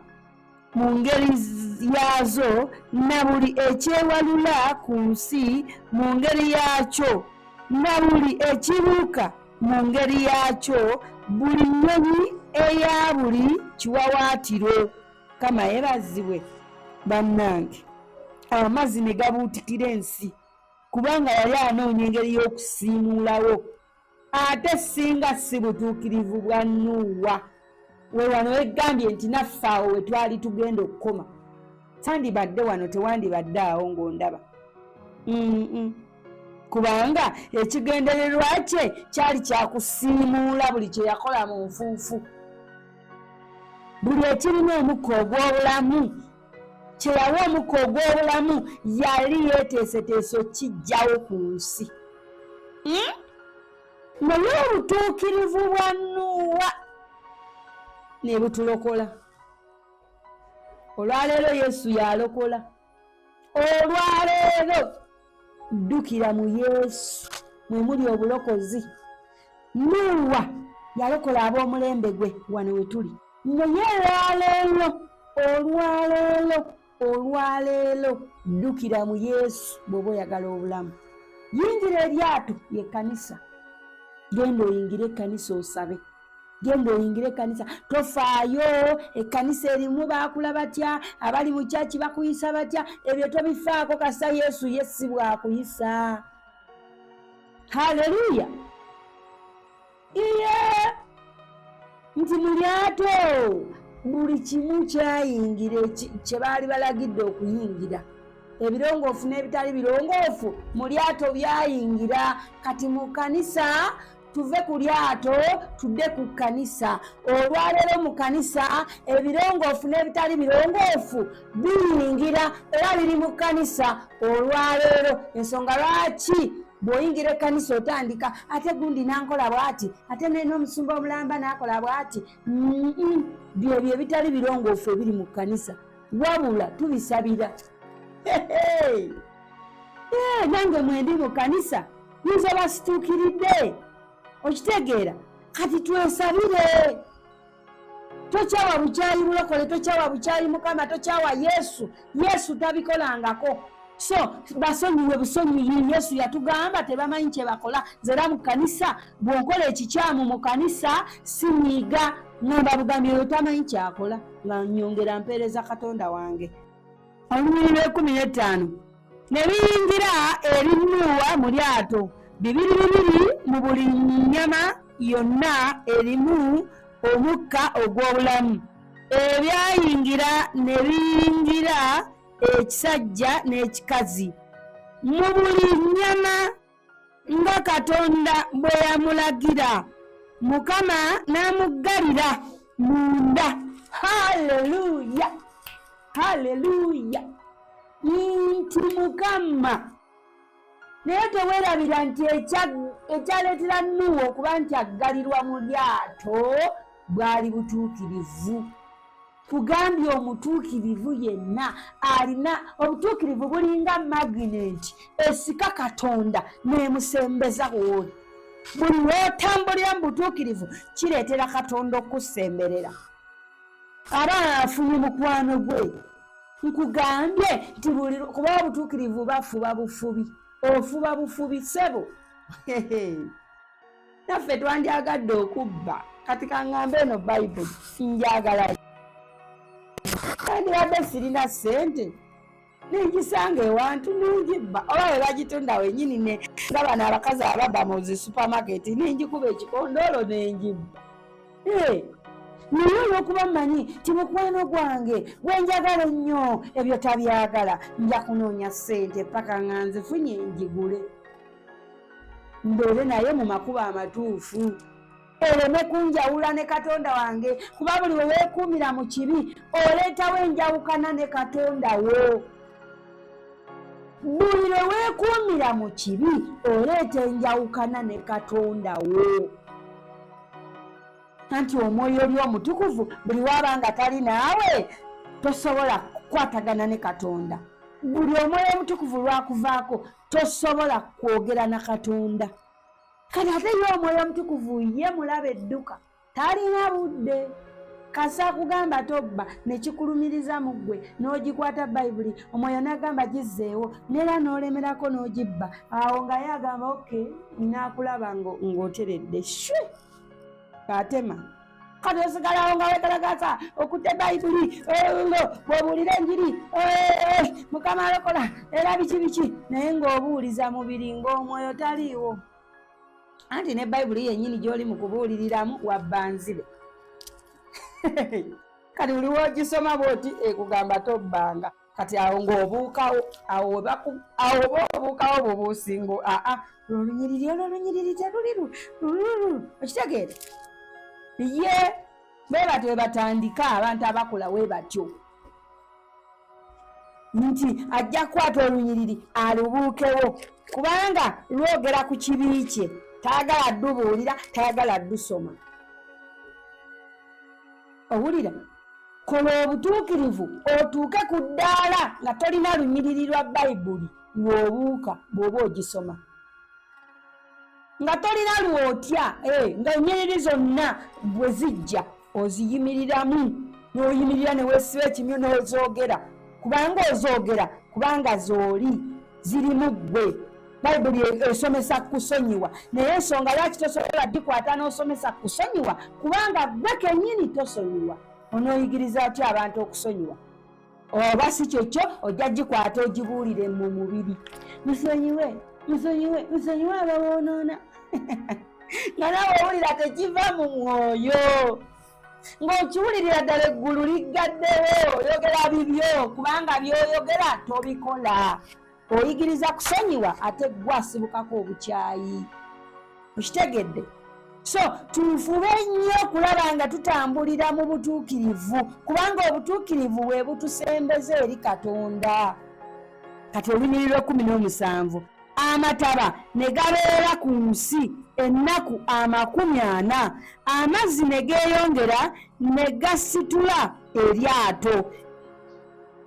mu ngeri yaazo, na buli ekyewalula ku nsi mu ngeri yaakyo, na buli ekibuuka mu ngeri yaakyo, buli nnyonyi eya buli kiwawaatiro. Kama yeebazibwe bannange. Amazzi ne gabuutikira ensi, kubanga yali anoonya engeri y'okusiimuulawo. Ate singa si butuukirivu bwa Nuuwa, we wano wegambye nti naffe awo we twali tugenda okukoma, sandibadde wano, tewandibadde awo ng'ondaba, kubanga ekigendererwa kye kyali kyakusiimuula buli kye yakola mu nfuufu, buli ekirina omukka ogw'obulamu kye yawa omukka ogw'obulamu, yali yeeteeseteese okkiggyawo ku nsi. Naye obutuukirivu bwa Nuuwa ne butulokola. Olwaleero Yesu yalokola. Olwaleero ddukira mu Yesu, mwe muli obulokozi. Nuuwa yalokola ab'omulembe gwe, wano we tuli. Naye olwaleero, olwaleero, olwaleero ddukira mu Yesu bw'oba oyagala obulamu. Yingira eryato y'ekkanisa, genda oyingire ekkanisa osabe, genda oyingire ekkanisa. Tofaayo ekkanisa erimu baakula batya, abali mu kyaki bakuyisa batya, ebyo tobifaako, kasita Yesu ye si bwakuyisa. Haleluya! Iye nti mu lyato buli kimu kyayingira kye baali balagidde okuyingira, ebirongoofu n'ebitali birongoofu mu lyato byayingira. Kati mu kanisa, tuve ku lyato tudde ku kkanisa. Olwaleero mu kkanisa ebirongoofu n'ebitali birongoofu biyingira, era biri mu kkanisa olwaleero. Ensonga lwaki bw'oyingira ekkanisa otandika, ate gundi nankola bw'ati, ate n'omusumba omulamba n'akola bw'ati, byebyo ebitali birongoofu ebiri mu kkanisa, wabula tubisabira. Nange mwendi mu kkanisa nyinza oba situukiridde, okitegeera? Kati twesabire. Tokyawa bukyayi bulokole, tokyawa bukyayi Mukama, tokyawa Yesu. Yesu tabikolangako, so basonyiwe busonyiyi. Yesu yatugamba tebamanyi kye bakola. Nze era mu kkanisa bw'onkola ekikyamu mu kkanisa sinyiiga, ŋŋamba bugambi oyo tamanyi kyakola, nga nyongera mpeereza Katonda wange. Olunyiriri lw'e15, ne biyingira eri Nuuwa mu lyato bibiri bibiri mu buli nnyama yonna erimu omukka ogw'obulamu, ebyayingira ne biyingira ekisajja n'ekikazi mu buli nnyama, nga Katonda bwe yamulagira. Mukama n'amuggalira munda. Haleluya, haleluya! Nti Mukama. Naye teweerabira nti ekyaleetera Nuuwa okuba nti aggalirwa mu lyato bwali butuukirivu. Kugambye omutuukirivu yenna alina obutuukirivu bulinga magineti esika Katonda n'emusembeza wooli. Buli lw'otambulira mu butuukirivu kireetera Katonda okukusemberera. Aba afunye mukwano gwe. Nkugambye nti buli kuba obutuukirivu bafuba bufubi, ofuba bufubi ssebo. Naffe twandyagadde okubba. Kati kaŋŋambe eno Bayibuli njagala, nandibadde sirina ssente nengisanga ewantu nengibba, oba we bagitunda wenyini, ne nga bano abakazi ababba mu zi supermarket, nengikuba ekikondoolo nengibba. Naye olw'okuba mmanyi ti mukwano gwange gwe njagala ennyo ebyo tabyagala, nja kunoonya ssente paka nga nzifunye njigule, mbeere naye mu makubo amatuufu, ereme kunjawula ne Katonda wange. Kuba buli we weekuumira mu kibi oleetawo enjawukana ne Katonda wo. Buli lwe weekuumira mu kibi oleeta enjawukana ne Katonda wo. Anti omwoyo oli omutukuvu buli waaba nga tali naawe tosobola kukwatagana ne Katonda. Buli omwoyo omutukuvu lwakuvaako tosobola kwogera na Katonda. Kati ate ye omwoyo omutukuvu ye mulaba edduka, talina budde. Kasa akugamba tobba, nekikulumiriza mu ggwe, n'ogikwata Bayibuli, omwoyo n'agamba gizzeewo, neera n'olemerako n'ogibba. Awo nga ye agamba okay, naakulaba ng'oteredde shwi katema. Kati osigalawo nga wekalakasa okutte Bayibuli, bw'obuulira enjiri, Mukama alokola era biki biki, naye ng'obuuliza mubiri, ng'omwoyo taliiwo. Anti ne Bayibuli yennyini gy'oli mu kubuuliriramu wabba nzibe. Kati buli w'ogisoma bw'oti ekugamba tobbanga. Kati awo ng'obuukawo, awo awo oba obuukawo bubuusingo aa olunyiriri olwo olunyiriri teruli lululu, okitegeere? Ye bwe batyo bwe batandika abantu abakola we batyo, nti ajja kukwata olunyiriri alubuukewo kubanga lwogera ku kibi kye, tayagala ddubuulira, tayagala ddusoma. Owulira? Kola obutuukirivu otuuke ku ddaala nga tolina lunyiriri lwa Bayibuli lw'obuuka bw'oba ogisoma, nga tolina lwotya, nga ennyiriri zonna bwe zijja oziyimiriramu, n'oyimirira ne weesiba ekimyu n'ozoogera, kubanga ozoogera kubanga z'oli zirimu ggwe. Bayibuli esomesa kusonyiwa, naye ensonga lwaki tosobola gikwata n'osomesa kusonyiwa, kubanga ggwe kennyini tosonyiwa. Onooyigiriza otya abantu okusonyiwa? Oba si kyekyo ojja gikwata ogibuulire mu mubiri, musonyiwe, musonyiwe, musonyiwe abawoonoona, nga naawe owulira tekiva mu mwoyo, ng'okiwulirira ddala eggulu liggaddewo. Oyogera bibyo, kubanga by'oyogera tobikola. Oyigiriza kusonyiwa ate ggwe asibukako obukyayi, okitegedde? So tufube nnyo okulaba nga tutambulira mu butuukirivu, kubanga obutuukirivu bwe butusembeza eri Katonda. Kati olunyiriri lw'e17, amataba ne gabeera ku nsi ennaku 40, amazzi ne geeyongera ne gasitula eryato.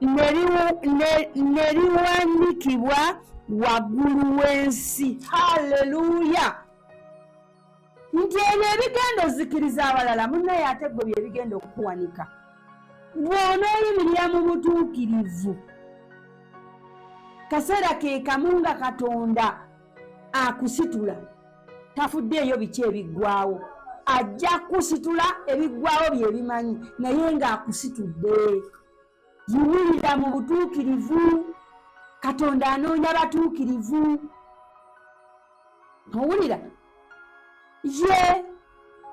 Ne liwanikibwa waggulu w'ensi. Haleluya! Nti ebyo ebigenda ozikiriza abalala, munnaye, ate gwe byebigenda okukuwanika bw'onooyimirira mu butuukirivu. Kaseera ke kamu nga Katonda akusitula, tafuddeeyo biki ebiggwawo, ajja kusitula. Ebiggwawo bye bimanyi, naye ng'akusitudde. Yimirira mu butuukirivu. Katonda anoonya batuukirivu. Owulira? Ye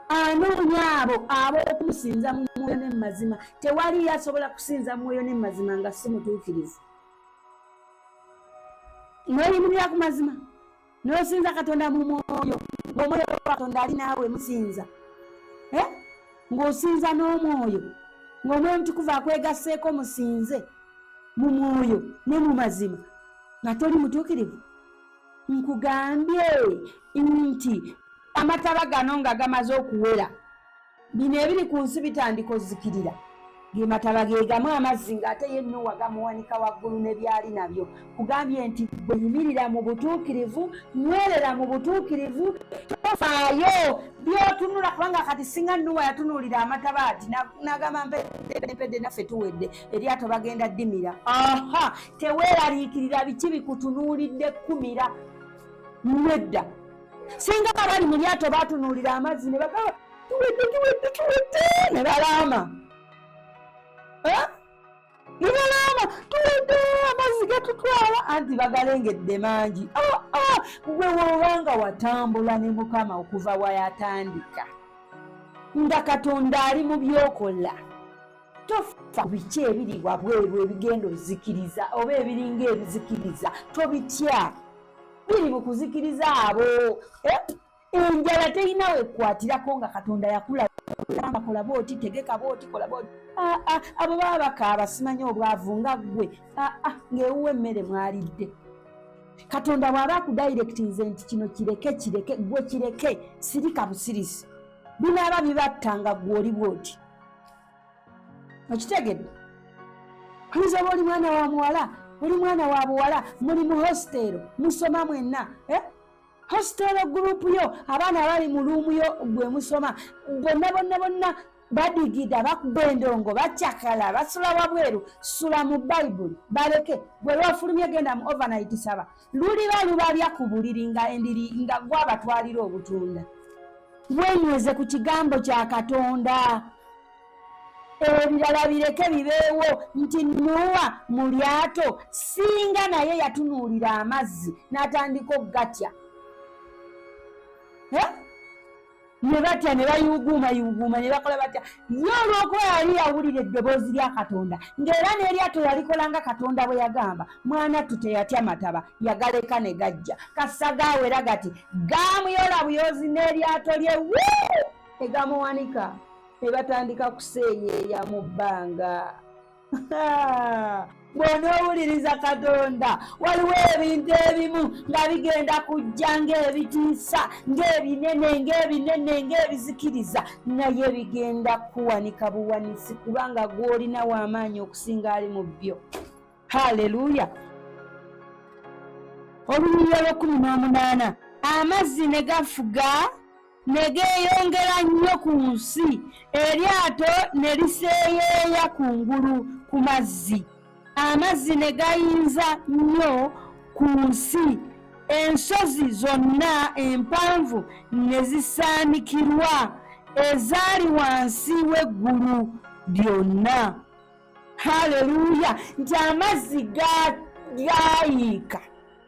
anoonya abo ab'okumusinza mu mwoyo ne mazima. Tewali asobola kusinza mwoyo ne mazima nga si mutuukirivu. Noyimirira ku mazima, nosinza Katonda mu mwoyo, ng'omwoyo wa Katonda ali naawe, musinza, eh? Ng'osinza n'omwoyo, ng'Omwoyo Mutukuvu akwegasseeko, musinze mu mwoyo ne mu mazima, nga toli mutuukirivu. Nkugambye nti amataba gano nga gamaze okuwera, bino ebiri ku nsi bitandika ozikirira. Ge mataba ge gamu amazzi ng'ate ye Nuwa gamuwanika waggulu ne byali nabyo. Kugambye nti gwe yimirira mu butuukirivu, nywerera mu butuukirivu, tofaayo byotunula, kubanga kati singa Nuwa yatunuulira amataba ati n'agamba, "Mpedde, naffe tuwedde, eryato bagenda ddimira." Aha, teweeraliikirira biki bikutunuulidde kumira. Nedda, singa abali mu lyato batunuulira amazzi ne bagamba, "Tuwedde, tuwedde, tuwedde," ne balaama, eh? Ne balaama, "Tuwedde, amazzi gatutwala," anti bagalengedde mangi. Ah, ah, gwe woobanga watambula ne Mukama okuva wayatandika, nga Katonda ali mu byokola, tofa biki ebiri wabweru ebigenda ozikiriza oba ebiringa ebizikiriza. Tobitya, biri mu kuzikiriza abo, eh? Enjala terina wekwatirako nga Katonda yakulamba, kola bwoti, tegeka bwoti, kola bwoti. Ah, ah, abo baba bakaaba simanyi obwavu, nga ggwe aa ng'ewuwa emmere mwalidde. Katonda bw'aba akudirectinze nti kino kireke, kireke, gwe kireke, sirika busirisi. Binaaba bibatta nga ggwe oli bwoti. Okitegedde? Oyinza oba oli mwana wa muwala, oli mwana wa buwala, muli mu hostel, musoma mwenna, eh? Hostel group yo, abaana abali mu room yo gwe musoma bonna bonna bonna badigida, bakuba endongo, bacakala, basula wabweru. Sula mu Bayibuli, baleke. Gwe lwafulumye, genda mu overnight, saba. Luliba lubalya ku buliri nga endiri nga gwabatwalira obutunda. Wenyweze ku kigambo kya Katonda, ebirala bireke bibeewo. Nti Nuwa mu lyato, singa naye yatunuulira amazzi n'atandika okugatya, eh? Ne batya, ne bayuuguuma yuuguuma, ne bakola batya. Ye olw'okuba yali yawulira eddoboozi lya Katonda, ng'era n'eryato yalikola nga Katonda bwe yagamba, mwana ttu teyatya mataba, yagaleka ne gajja. Kassa gaawera gati, gamuyola buyozi n'eryato lye wuu, egamuwanika, ne batandika kuseeyeeya mu bbanga. Bw'onoowuliriza Katonda, waliwo ebintu ebimu nga bigenda kujja ng'ebitiisa, ng'ebinene, ng'ebinene, ng'ebizikiriza, naye bigenda kuwanika buwanisi, kubanga gw'olina w'amaanyi okusinga ali mu byo. Haleluya! Olunyiriri olw'18: amazzi ne gafuga ne geeyongera nnyo ku nsi, eryato ne liseeyeeya ku ngulu ku mazzi. Amazzi ne gayinza nnyo ku nsi, ensozi zonna empanvu ne zisaanikirwa ezaali wansi w'eggulu lyonna. Haleluya! Nti amazzi gayiika,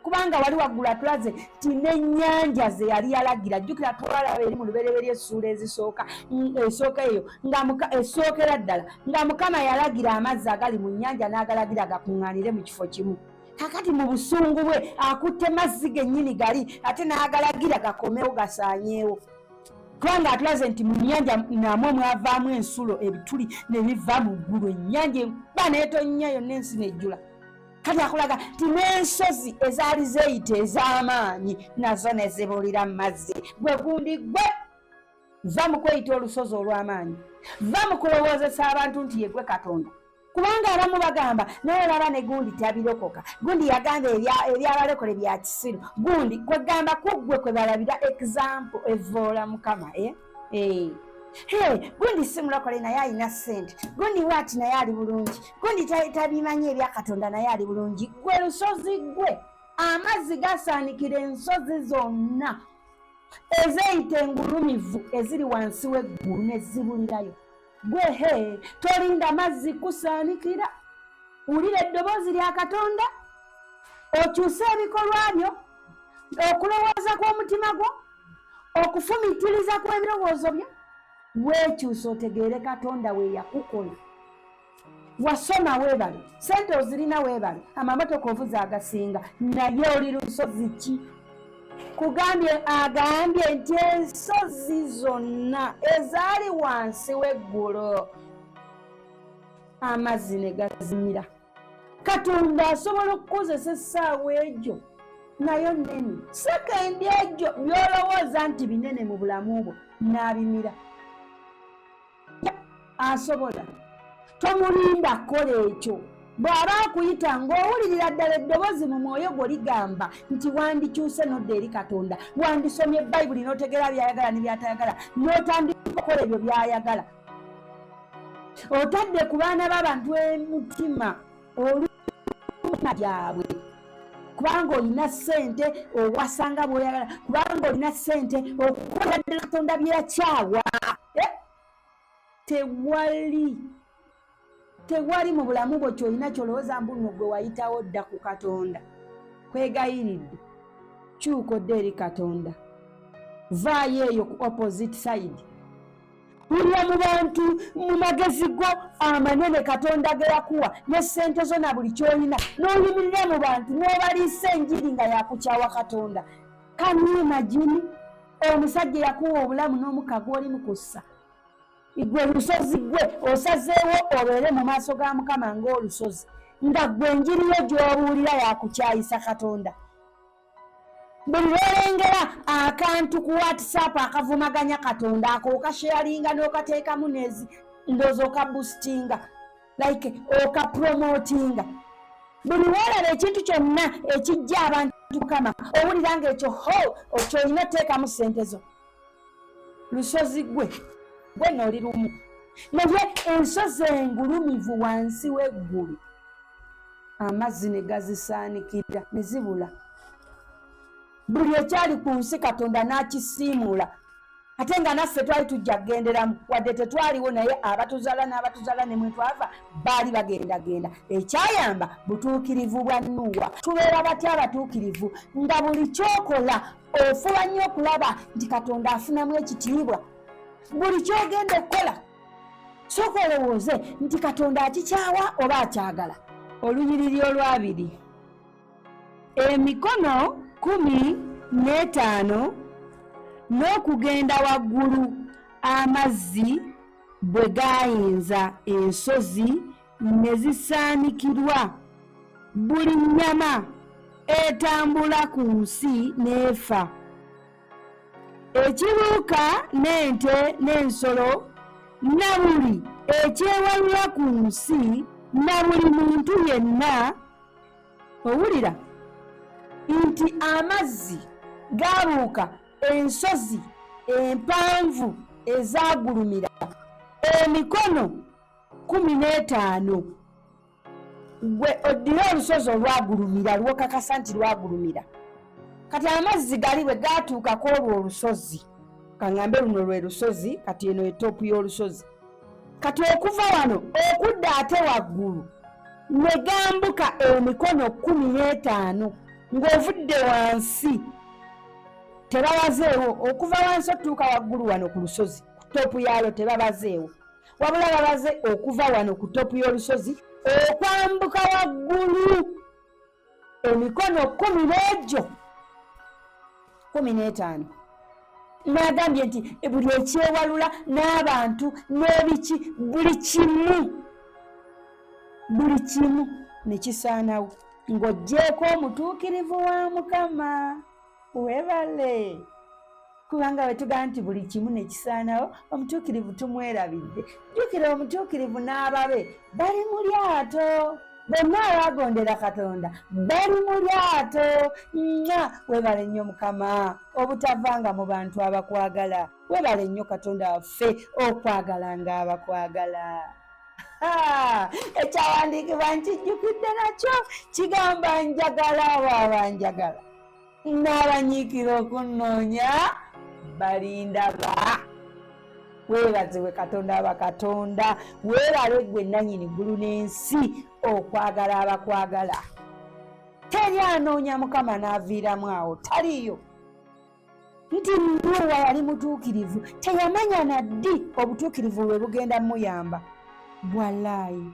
kubanga wali waggulu atulaze nti n'ennyanja ze yali yalagira. Jjukira twalaba eri mu Lubereberye essuula ezisooka, esooka eyo, nga esookera ddala, nga Mukama yalagira amazzi agali mu nnyanja n'agalagira gakuŋŋaanire mu kifo kimu. Kakati mu busungu bwe akutte mazzi gennyini gali, ate n'agalagira gakomewo gasaanyeewo, kubanga atulaze nti mu nnyanja namwo mwavaamu ensulo, ebituli ne biva mu ggulu, ennyanja enkuba n'etonnya yonna, ensi nejjula. Kati akulaga nti n'ensozi ezaali zeeyita ez'amaanyi nazo ne zibulira mu mazzi. Gwe gundi gwe, va mu kweyita olusozi olw'amaanyi, va mu kulowoozesa abantu nti yegwe Katonda. Kubanga abamu bagamba naye olaba ne gundi tabirokoka, gundi yagamba ebyabalokole bya kisiru, gundi kwegamba kuggwe kwe balabira example evoola Mukama. Hey, gundi si mulokole naye alina ssente, gundi waati naye ali bulungi, gundi tabimanyi ebya Katonda naye ali bulungi. Gwe lusozi gwe, amazzi gasaanikira ensozi zonna ezeyita engulumivu eziri wansi w'eggulu ne zibulirayo. Gwe he, tolinda mazzi kusaanikira, wulira eddoboozi lya Katonda, okyuse ebikolwa byo, okulowooza kw'omutima gwo, okufumiitiriza kw'ebirowoozo byo, weekyusa otegeere Katonda we yakukola. Wasoma weebale, sente ozirina weebale, amamotoka ovuza agasinga, naye oli lusozi ki? Kugambye, agambye nti ensozi zonna ezaali wansi w'eggulu amazzi ne gazimira. Katonda asobola okukozesa essaawa egyo nayo nnene, sekendi egyo by'olowooza nti binene mu bulamu bwo n'abimira. Asobola. Tomulinda kukola ekyo. Bw'aba akuyita ng'owulirira ddala eddoboozi mu mwoyo gwo ligamba nti wandikyuse n'odda eri Katonda, wandisomye Bayibuli n'otegeera by'ayagala ne by'atayagala, n'otandika okukola ebyo by'ayagala. Otadde ku baana b'abantu emitima oluma gyabwe, kubanga olina ssente owasanga bw'oyagala, kubanga olina ssente okukola ddala Katonda byakyawa. Tewali mu bulamu bwo kyolina kyolowooza mbu nno gwe wayitawo dda ku Katonda. Kwegayiridde, kyuka odde eri Katonda, vaayo eyo ku opposite side. Wulira mu bantu mu magezi go amanene Katonda ge yakuwa ne ssente zo na buli kyolina, n'oyimirira mu bantu n'obaliisa enjiri nga yakukyawa Katonda. Can you imagine? Omusajja yakuwa obulamu n'omukka gw'oli mu kussa, gwe lusozi gwe osazeewo obeere mu maaso ga Mukama ng'olusozi, nga gwe enjiri yo gy'obuulira yakukyayisa Katonda. Buli lwolengera akantu ku WhatsApp akavumaganya Katonda, ako okasharinga n'okateekamu nezi ndowooza, okaboostinga, like okapromotinga. Buli lwolaba ekintu kyonna ekijja abantu Mukama, owulira ngaekyo ho kyolina oteekamu ssente zo. Lusozi gwe, gwe nooli lumu, naye ensozi engulumivu wansi w'eggulu amazzi ne gazisaanikira ne zibula. Buli ekyali ku nsi Katonda n'akisiimuula, ate nga naffe twali tujja kugenderamu, wadde tetwaliwo, naye abatuzaala n'abatuzaala ne mwetwava baali bagendagenda. Ekyayamba butuukirivu bwa Nuuwa. Tubeera batya abatuukirivu? Nga buli kyokola ofuba nnyo okulaba nti Katonda afunamu ekitiibwa. Buli kyogenda okukola sooka olowooze nti Katonda akikyawa oba akyagala. Olunyiriri olwabiri, emikono 15 n'okugenda waggulu amazzi bwe gaayinza ensozi ne zisaanikirwa, buli nnyama etambula ku nsi n'efa, ekibuuka n'ente n'ensolo na buli ekyewalula ku nsi na buli muntu yenna. Owulira nti amazzi gaabuuka ensozi empanvu ezaagulumira emikono 15. Gwe oddire olusozi olwagulumira lwokakasa nti lwagulumira. Kati amazzi gali bwe gaatuuka ku olwo olusozi, kaŋŋambe luno lwe lusozi, kati eno etoopu y'olusozi, kati okuva wano okudda ate waggulu ne gambuka emikono 15 ng'ovudde wansi, tebabazeewo. Okuva wansi otuuka waggulu wano ku lusozi, ku toopu yaalwo, tebabazeewo, wabula babaze okuva wano ku toopu y'olusozi okwambuka waggulu emikono 10 n'egyo 15. N'agambye nti buli ekyewalula n'abantu n'ebiki, buli kimu, buli kimu ne kisaanawo ng'oggyeko omutuukirivu wa Mukama. Webale. Kubanga bwe tugamba nti buli kimu ne kisaanawo, omutuukirivu tumwerabidde. Jjukira, omutuukirivu n'ababe bali mu lyato. Bonna abaagondera Katonda bali mu lyato. Nga webale nnyo Mukama obutavanga mu bantu abakwagala. Webale nnyo Katonda waffe okwagala nga abakwagala. Ekyawandiikibwa nkijjukidde nakyo kigamba, njagala abo abanjagala, n'abanyiikira okunnoonya balindaba. Weebazibwe Katonda aba Katonda. Weebale ggwe nannyini ggulu n'ensi okwagala abakwagala. Teri anoonya Mukama n'aviiramu awo, taliiyo. Nti Nuuwa yali mutuukirivu, teyamanya na ddi obutuukirivu bwe bugenda muyamba. Bwalaayi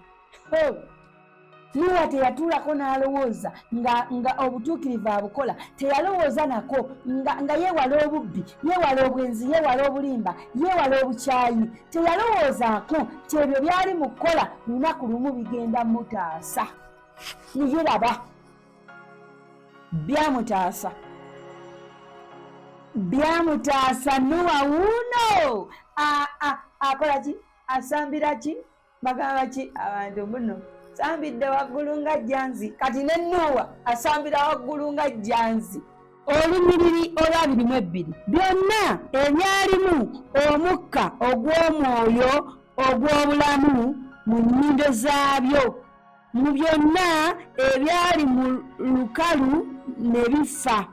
Nuuwa teyatuulako n'alowooza nga obutuukirivu abukola. Teyalowooza nako nga yeewala obubbi, yeewala obwenzi, yeewala obulimba, yeewala obukyayi. Teyalowoozaako nti ebyo byali mu kukola lunaku lumu bigenda mutaasa. Naye laba, byamutaasa, byamutaasa. Nuwa wuuno akola ki? Asambira ki? Bagamba ki abantu muno? Sambidde waggulu nga jjanzi. Kati ne Nuuwa asambira waggulu nga jjanzi. Olunyiriri olw'22: byonna ebyalimu omukka ogw'omwoyo ogw'obulamu mu nnyindo zaabyo, mu byonna ebyali mu lukalu ne bifa.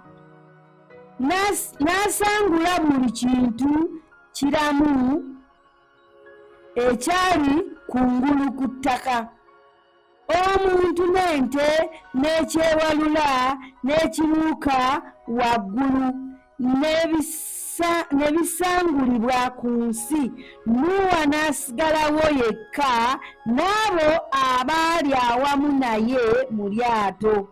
N'asangula buli kintu kiramu ekyali kungulu ku ttaka, omuntu n'ente n'ekyewalula n'ekibuuka waggulu, ne bisangulibwa ku nsi. Nuuwa n'asigalawo yekka n'abo abaali awamu naye mu lyato.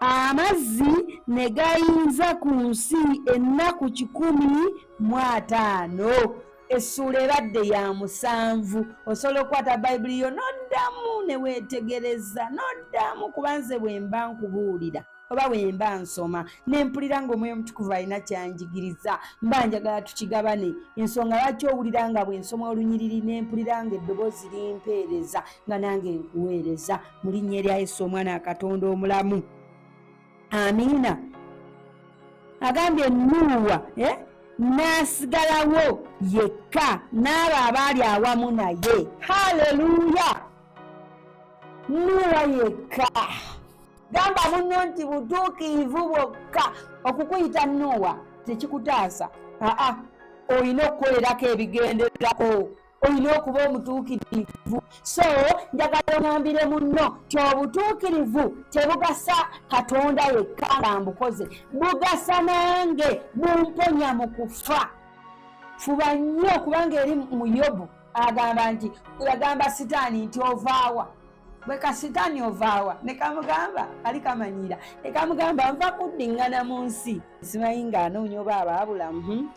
Amazzi ne gayinza ku nsi ennaku 150. Essuula ebadde ya 7. Osobola okukwata Bayibuli yo n'oddamu ne weetegereza n'oddamu, kuba nze bwe mba nkubuulira oba bwe mba nsoma ne mpulira ng'Omwoyo Omutukuvu alina kyanjigiriza, mba njagala tukigabane. Ensonga lwaki owulira nga bwe nsoma olunyiriri ne mpulira ng'eddoboozi limpeereza, nga nange nkuweereza mu linnya erya Yesu, Omwana wa Katonda omulamu, amiina. Agambye Nuuwa n'asigalawo yekka n'abo abaali awamu naye. Haleluya! Nuuwa yekka. Gamba munno nti butuukirivu bwokka okukuyita Nuuwa tekikutaasa. Aa, olina okukolerako ebigenderako, olina okuba omutuukirivu. So njagala oŋambire munno ti obutuukirivu tebugasa Katonda yekka nga mbukoze, bugasa nange, bumponya mu kufa. Fuba nnyo, kubanga eri mu Yobu agamba nti yagamba Sitaani nti, "Ovaawa?" Bwe ka Sitaani, "Ovaawa?" Ne kamugamba, kali kamanyira, ne kamugamba, "Nva kuddiŋŋana mu nsi, simanyi ng'anoonya oba abaabulamu."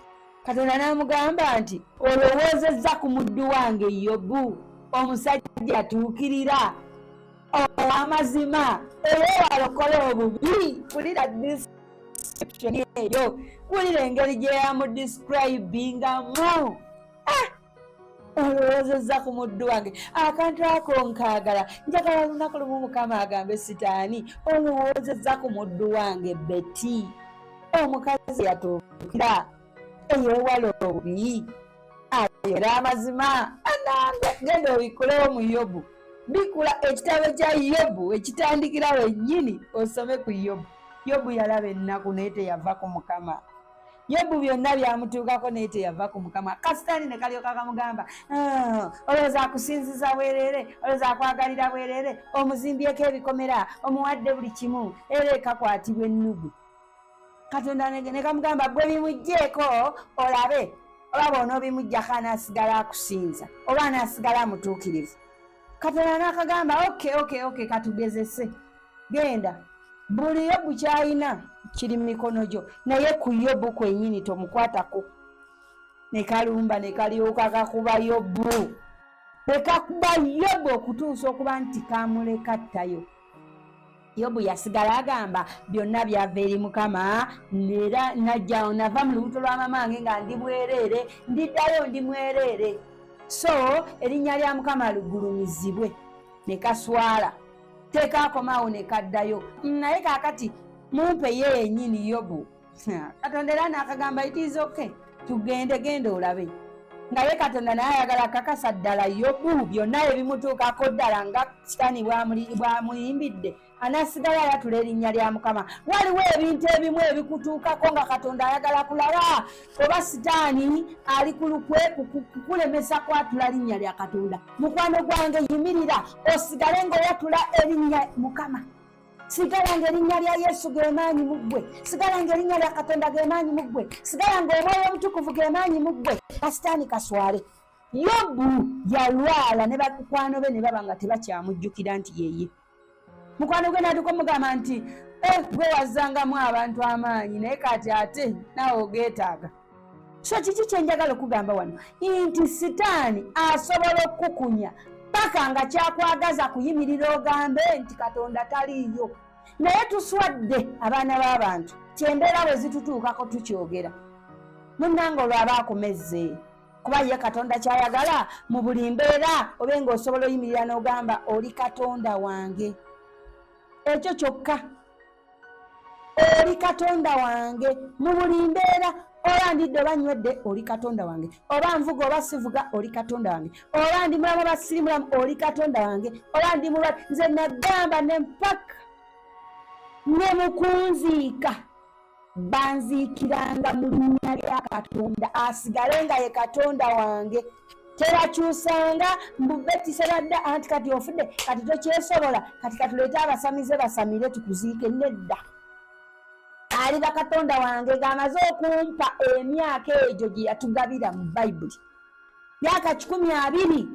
Katonda n'amugamba nti, "Olowoozezza ku muddu wange Yobu, omusajja atuukirira, ow'amazima, eyeewala okukola obubi?" Wulira description eyo, wulira engeri gye yamudescribingamu. Ah! "Olowoozezza ku muddu wange?" Akantu ako nkaagala. Njagala lunaku lumu Mukama agambe Sitaani, "Olowoozezza ku muddu wange Beti, omukazi yatuukira, eyeewala obubi, ayogera amazima?" Anange, genda obikulewo mu Yobu. Bikula ekitabo kya Yobu ekitandikira wennyini, osome ku Yobu. Yobu yalaba ennaku naye teyava ku Mukama. Yobu byonna byamutuukako naye teyava ku Mukama. Kasitaani ne kalyoka kamugamba, "Ah, olowooza akusinziza bwereere? Olowooza akwagalira bwereere? Omuzimbyeko ebikomera, omuwadde buli kimu." Era ekakwatibwa ennugu. Katonda ne kamugamba, "Gwe bimugjeeko olabe oba bw'onoobimuggyako anaasigala akusinza oba anaasigala amutuukirivu." Katonda n'akagamba, Okay, katugezese. Genda, buli Yobu kyalina kiri mu mikono gyo, naye ku Yobu kwennyini tomukwatako." Ne kalumba, ne kalyoka kakuba Yobu, ne kakuba Yobu okutuusa okuba nti kamuleka ttayo. Yobu yasigala agamba byonna byava eri Mukama, era najja nava mu lubuto lwa mamange nga ndi mwereere, ndiddayo ndi mwereere. So erinnya lya Mukama ligulumizibwe. Ne kaswala tekakomaawo ne kaddayo. Naye kaakati mumpe ye yennyini Yobu. Katonda era n'akagamba it is okay, tugende, genda olabe. Nga ye Katonda naye ayagala kakasa ddala Yobu byonna ebimutuukako ddala nga Sitaani bw'amuyimbidde anasigala ayatula erinnya lya Mukama. Waliwo ebintu ebimu ebikutuukako nga Katonda ayagala kulaba oba Sitaani ali ku lukwe kukulemesa kwatula linnya lya Katonda. Mukwano gwange, yimirira osigale ng'oyatula erinnya Mukama. Sigala ng'erinnya lya Yesu ge maanyi mu ggwe, sigala ng'erinnya lya Katonda ge maanyi mu ggwe, sigala ng'Omwoyo Omutukuvu ge maanyi mu ggwe. Kasitaani kaswale. Yobu yalwala ne bamukwano be ne baba nga tebakyamujjukira nti yeye. Mukwano gwe n'atuuka omugamba nti gwe wazzangamu abantu amaanyi, naye kati ate naawe ogeetaaga. So kiki kye njagala okugamba wano nti Sitaani asobola okukukunya paka nga kyakwagaza kuyimirira ogambe nti Katonda taliiyo. Naye tuswadde abaana b'abantu, kyembeera bwe zitutuukako tukyogera. Munnange olwo aba akumezze, kuba ye Katonda kyayagala mu buli mbeera obe ng'osobola oyimirira n'ogamba oli Katonda wange. Ekyo kyokka, oli Katonda wange mu buli mbeera. Oba ndidde oba nywedde, oli Katonda wange. Oba nvuga oba sivuga, oli Katonda wange. Oba ndi mulamu oba siri mulamu, oli Katonda wange. Oba ndi mulwadde, nze nagamba ne mpaka ne mukunziika banziikiranga mu linnya lya Katonda, asigale nga ye Katonda wange. Tebakyusanga mbu betisebadde anti kati ofudde, kati tokyesobola, kati katuleete abasamize basamire tukuziike. Nedda, aliba Katonda wange ng'amaze okumpa emyaka egyo gye yatugabira mu Bayibuli, myaka 120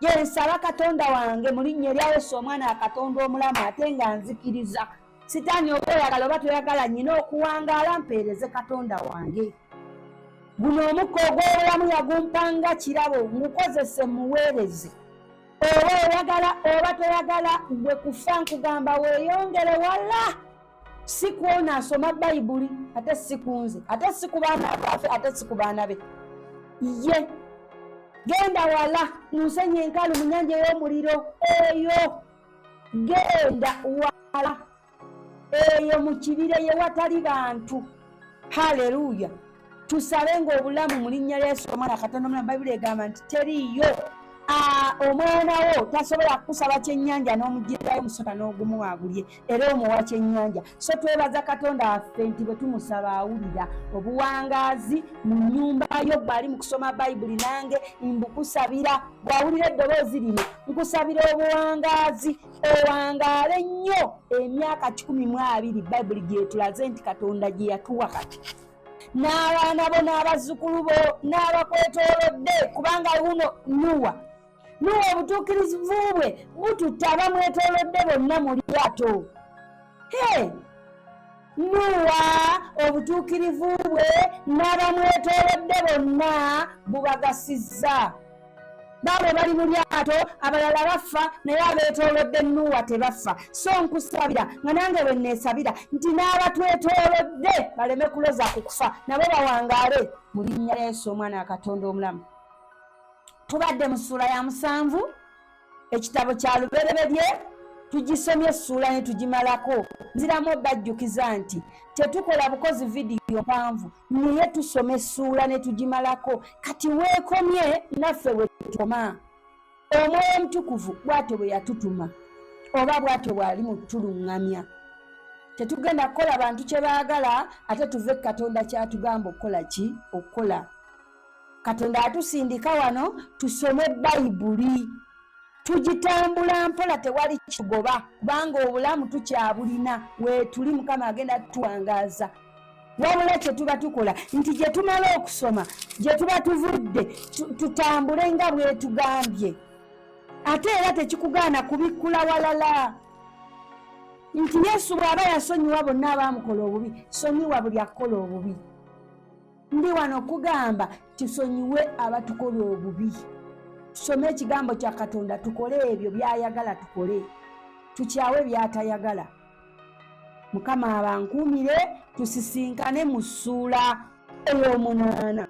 gye nsaba Katonda wange mu linnya erya Yesu omwana wa Katonda omulamu, ate nga nzikiriza Sitaani oba oyagala oba toyagala, nnyina okuwangaala mpeereze Katonda wange. Guno omukka ogw'obulamu yagumpanga kirabo, ngukozese muweereze. Oba oyagala oba toyagala, gwe kufa nkugamba weeyongere wala. Si kwona asoma Bayibuli, ate si kunze, ate si ku baana baffe, ate si ku baana be. Ye genda wala mu nsenyi enkalu, mu nnyanja ey'omuliro eyo, genda wala eyo mu kibira ye watali bantu. Haleluya! Tusabe ng'obulamu mu linnya lya Yesu omwana Katonda omulamu. Bayibuli egamba nti teriiyo omwana wo tasobola kukusaba kyennyanja n'omugirayo omusota n'ogumu agulye, era omuwa kyennyanja. So twebaza Katonda waffe nti bwe tumusaba awulira. Obuwangaazi mu nnyumba yo, bw'ali mu kusoma Bayibuli nange mbukusabira, bw'awulira eddoboozi lino nkusabira obuwangaazi, owangaale nnyo emyaka 120 Bayibuli gyetulaze nti Katonda gye yatuwa kati, n'abaana bo n'abazzukulu bo n'abakwetoolodde. Kubanga wuno Nuwa, Nuwa obutuukirivu bwe bututta abamwetoolodde bonna mu lyato. He, Nuwa obutuukirivu bwe n'abamwetoolodde bonna bubagasizza. Baabo bali mu lyato, abalala bafa, naye abeetoolodde Nuwa tebafa. So nkusabira nga nange bwe neesabira nti n'abatwetoolodde baleme kuloza ku kufa, nabo bawangaale mu linnya lya Yesu omwana wa Katonda omulamu. Tubadde mu ssuula ya 7 ekitabo kya Lubereberye, tugisomye essuula ne tugimalako. Nziramu obajjukiza nti tetukola bukozi vidiyo mpanvu, naye tusoma essuula ne tugimalako. Kati weekomye naffe wetukoma. Omwoyo Omutukuvu bw'atyo bwe yatutuma, oba bw'atyo bw'ali mu ttuluŋŋamya. Tetugenda kukola bantu kye baagala, ate tuve Katonda kyatugamba okukola ki okukola. Katonda atusindika wano tusome Bayibuli, tugitambula mpola, tewali kitugoba, kubanga obulamu tukyabulina weetuli. Mukama agenda tutuwangaaza. Wabula kye tuba tukola nti gye tumala okusoma, gye tuba tuvudde, tutambule nga bwetugambye. Ate era tekikugaana kubikkula walala nti Yesu bw'aba yasonyiwa bonna abaamukola obubi, sonyiwa buli akukola obubi. Ndi wano okugamba tusonyiwe abatukola obubi, tusome ekigambo kya Katonda, tukole ebyo by'ayagala tukole, tukyawe by'atayagala. Mukama abankuumire, tusisinkane mu ssuula ey'omunaana.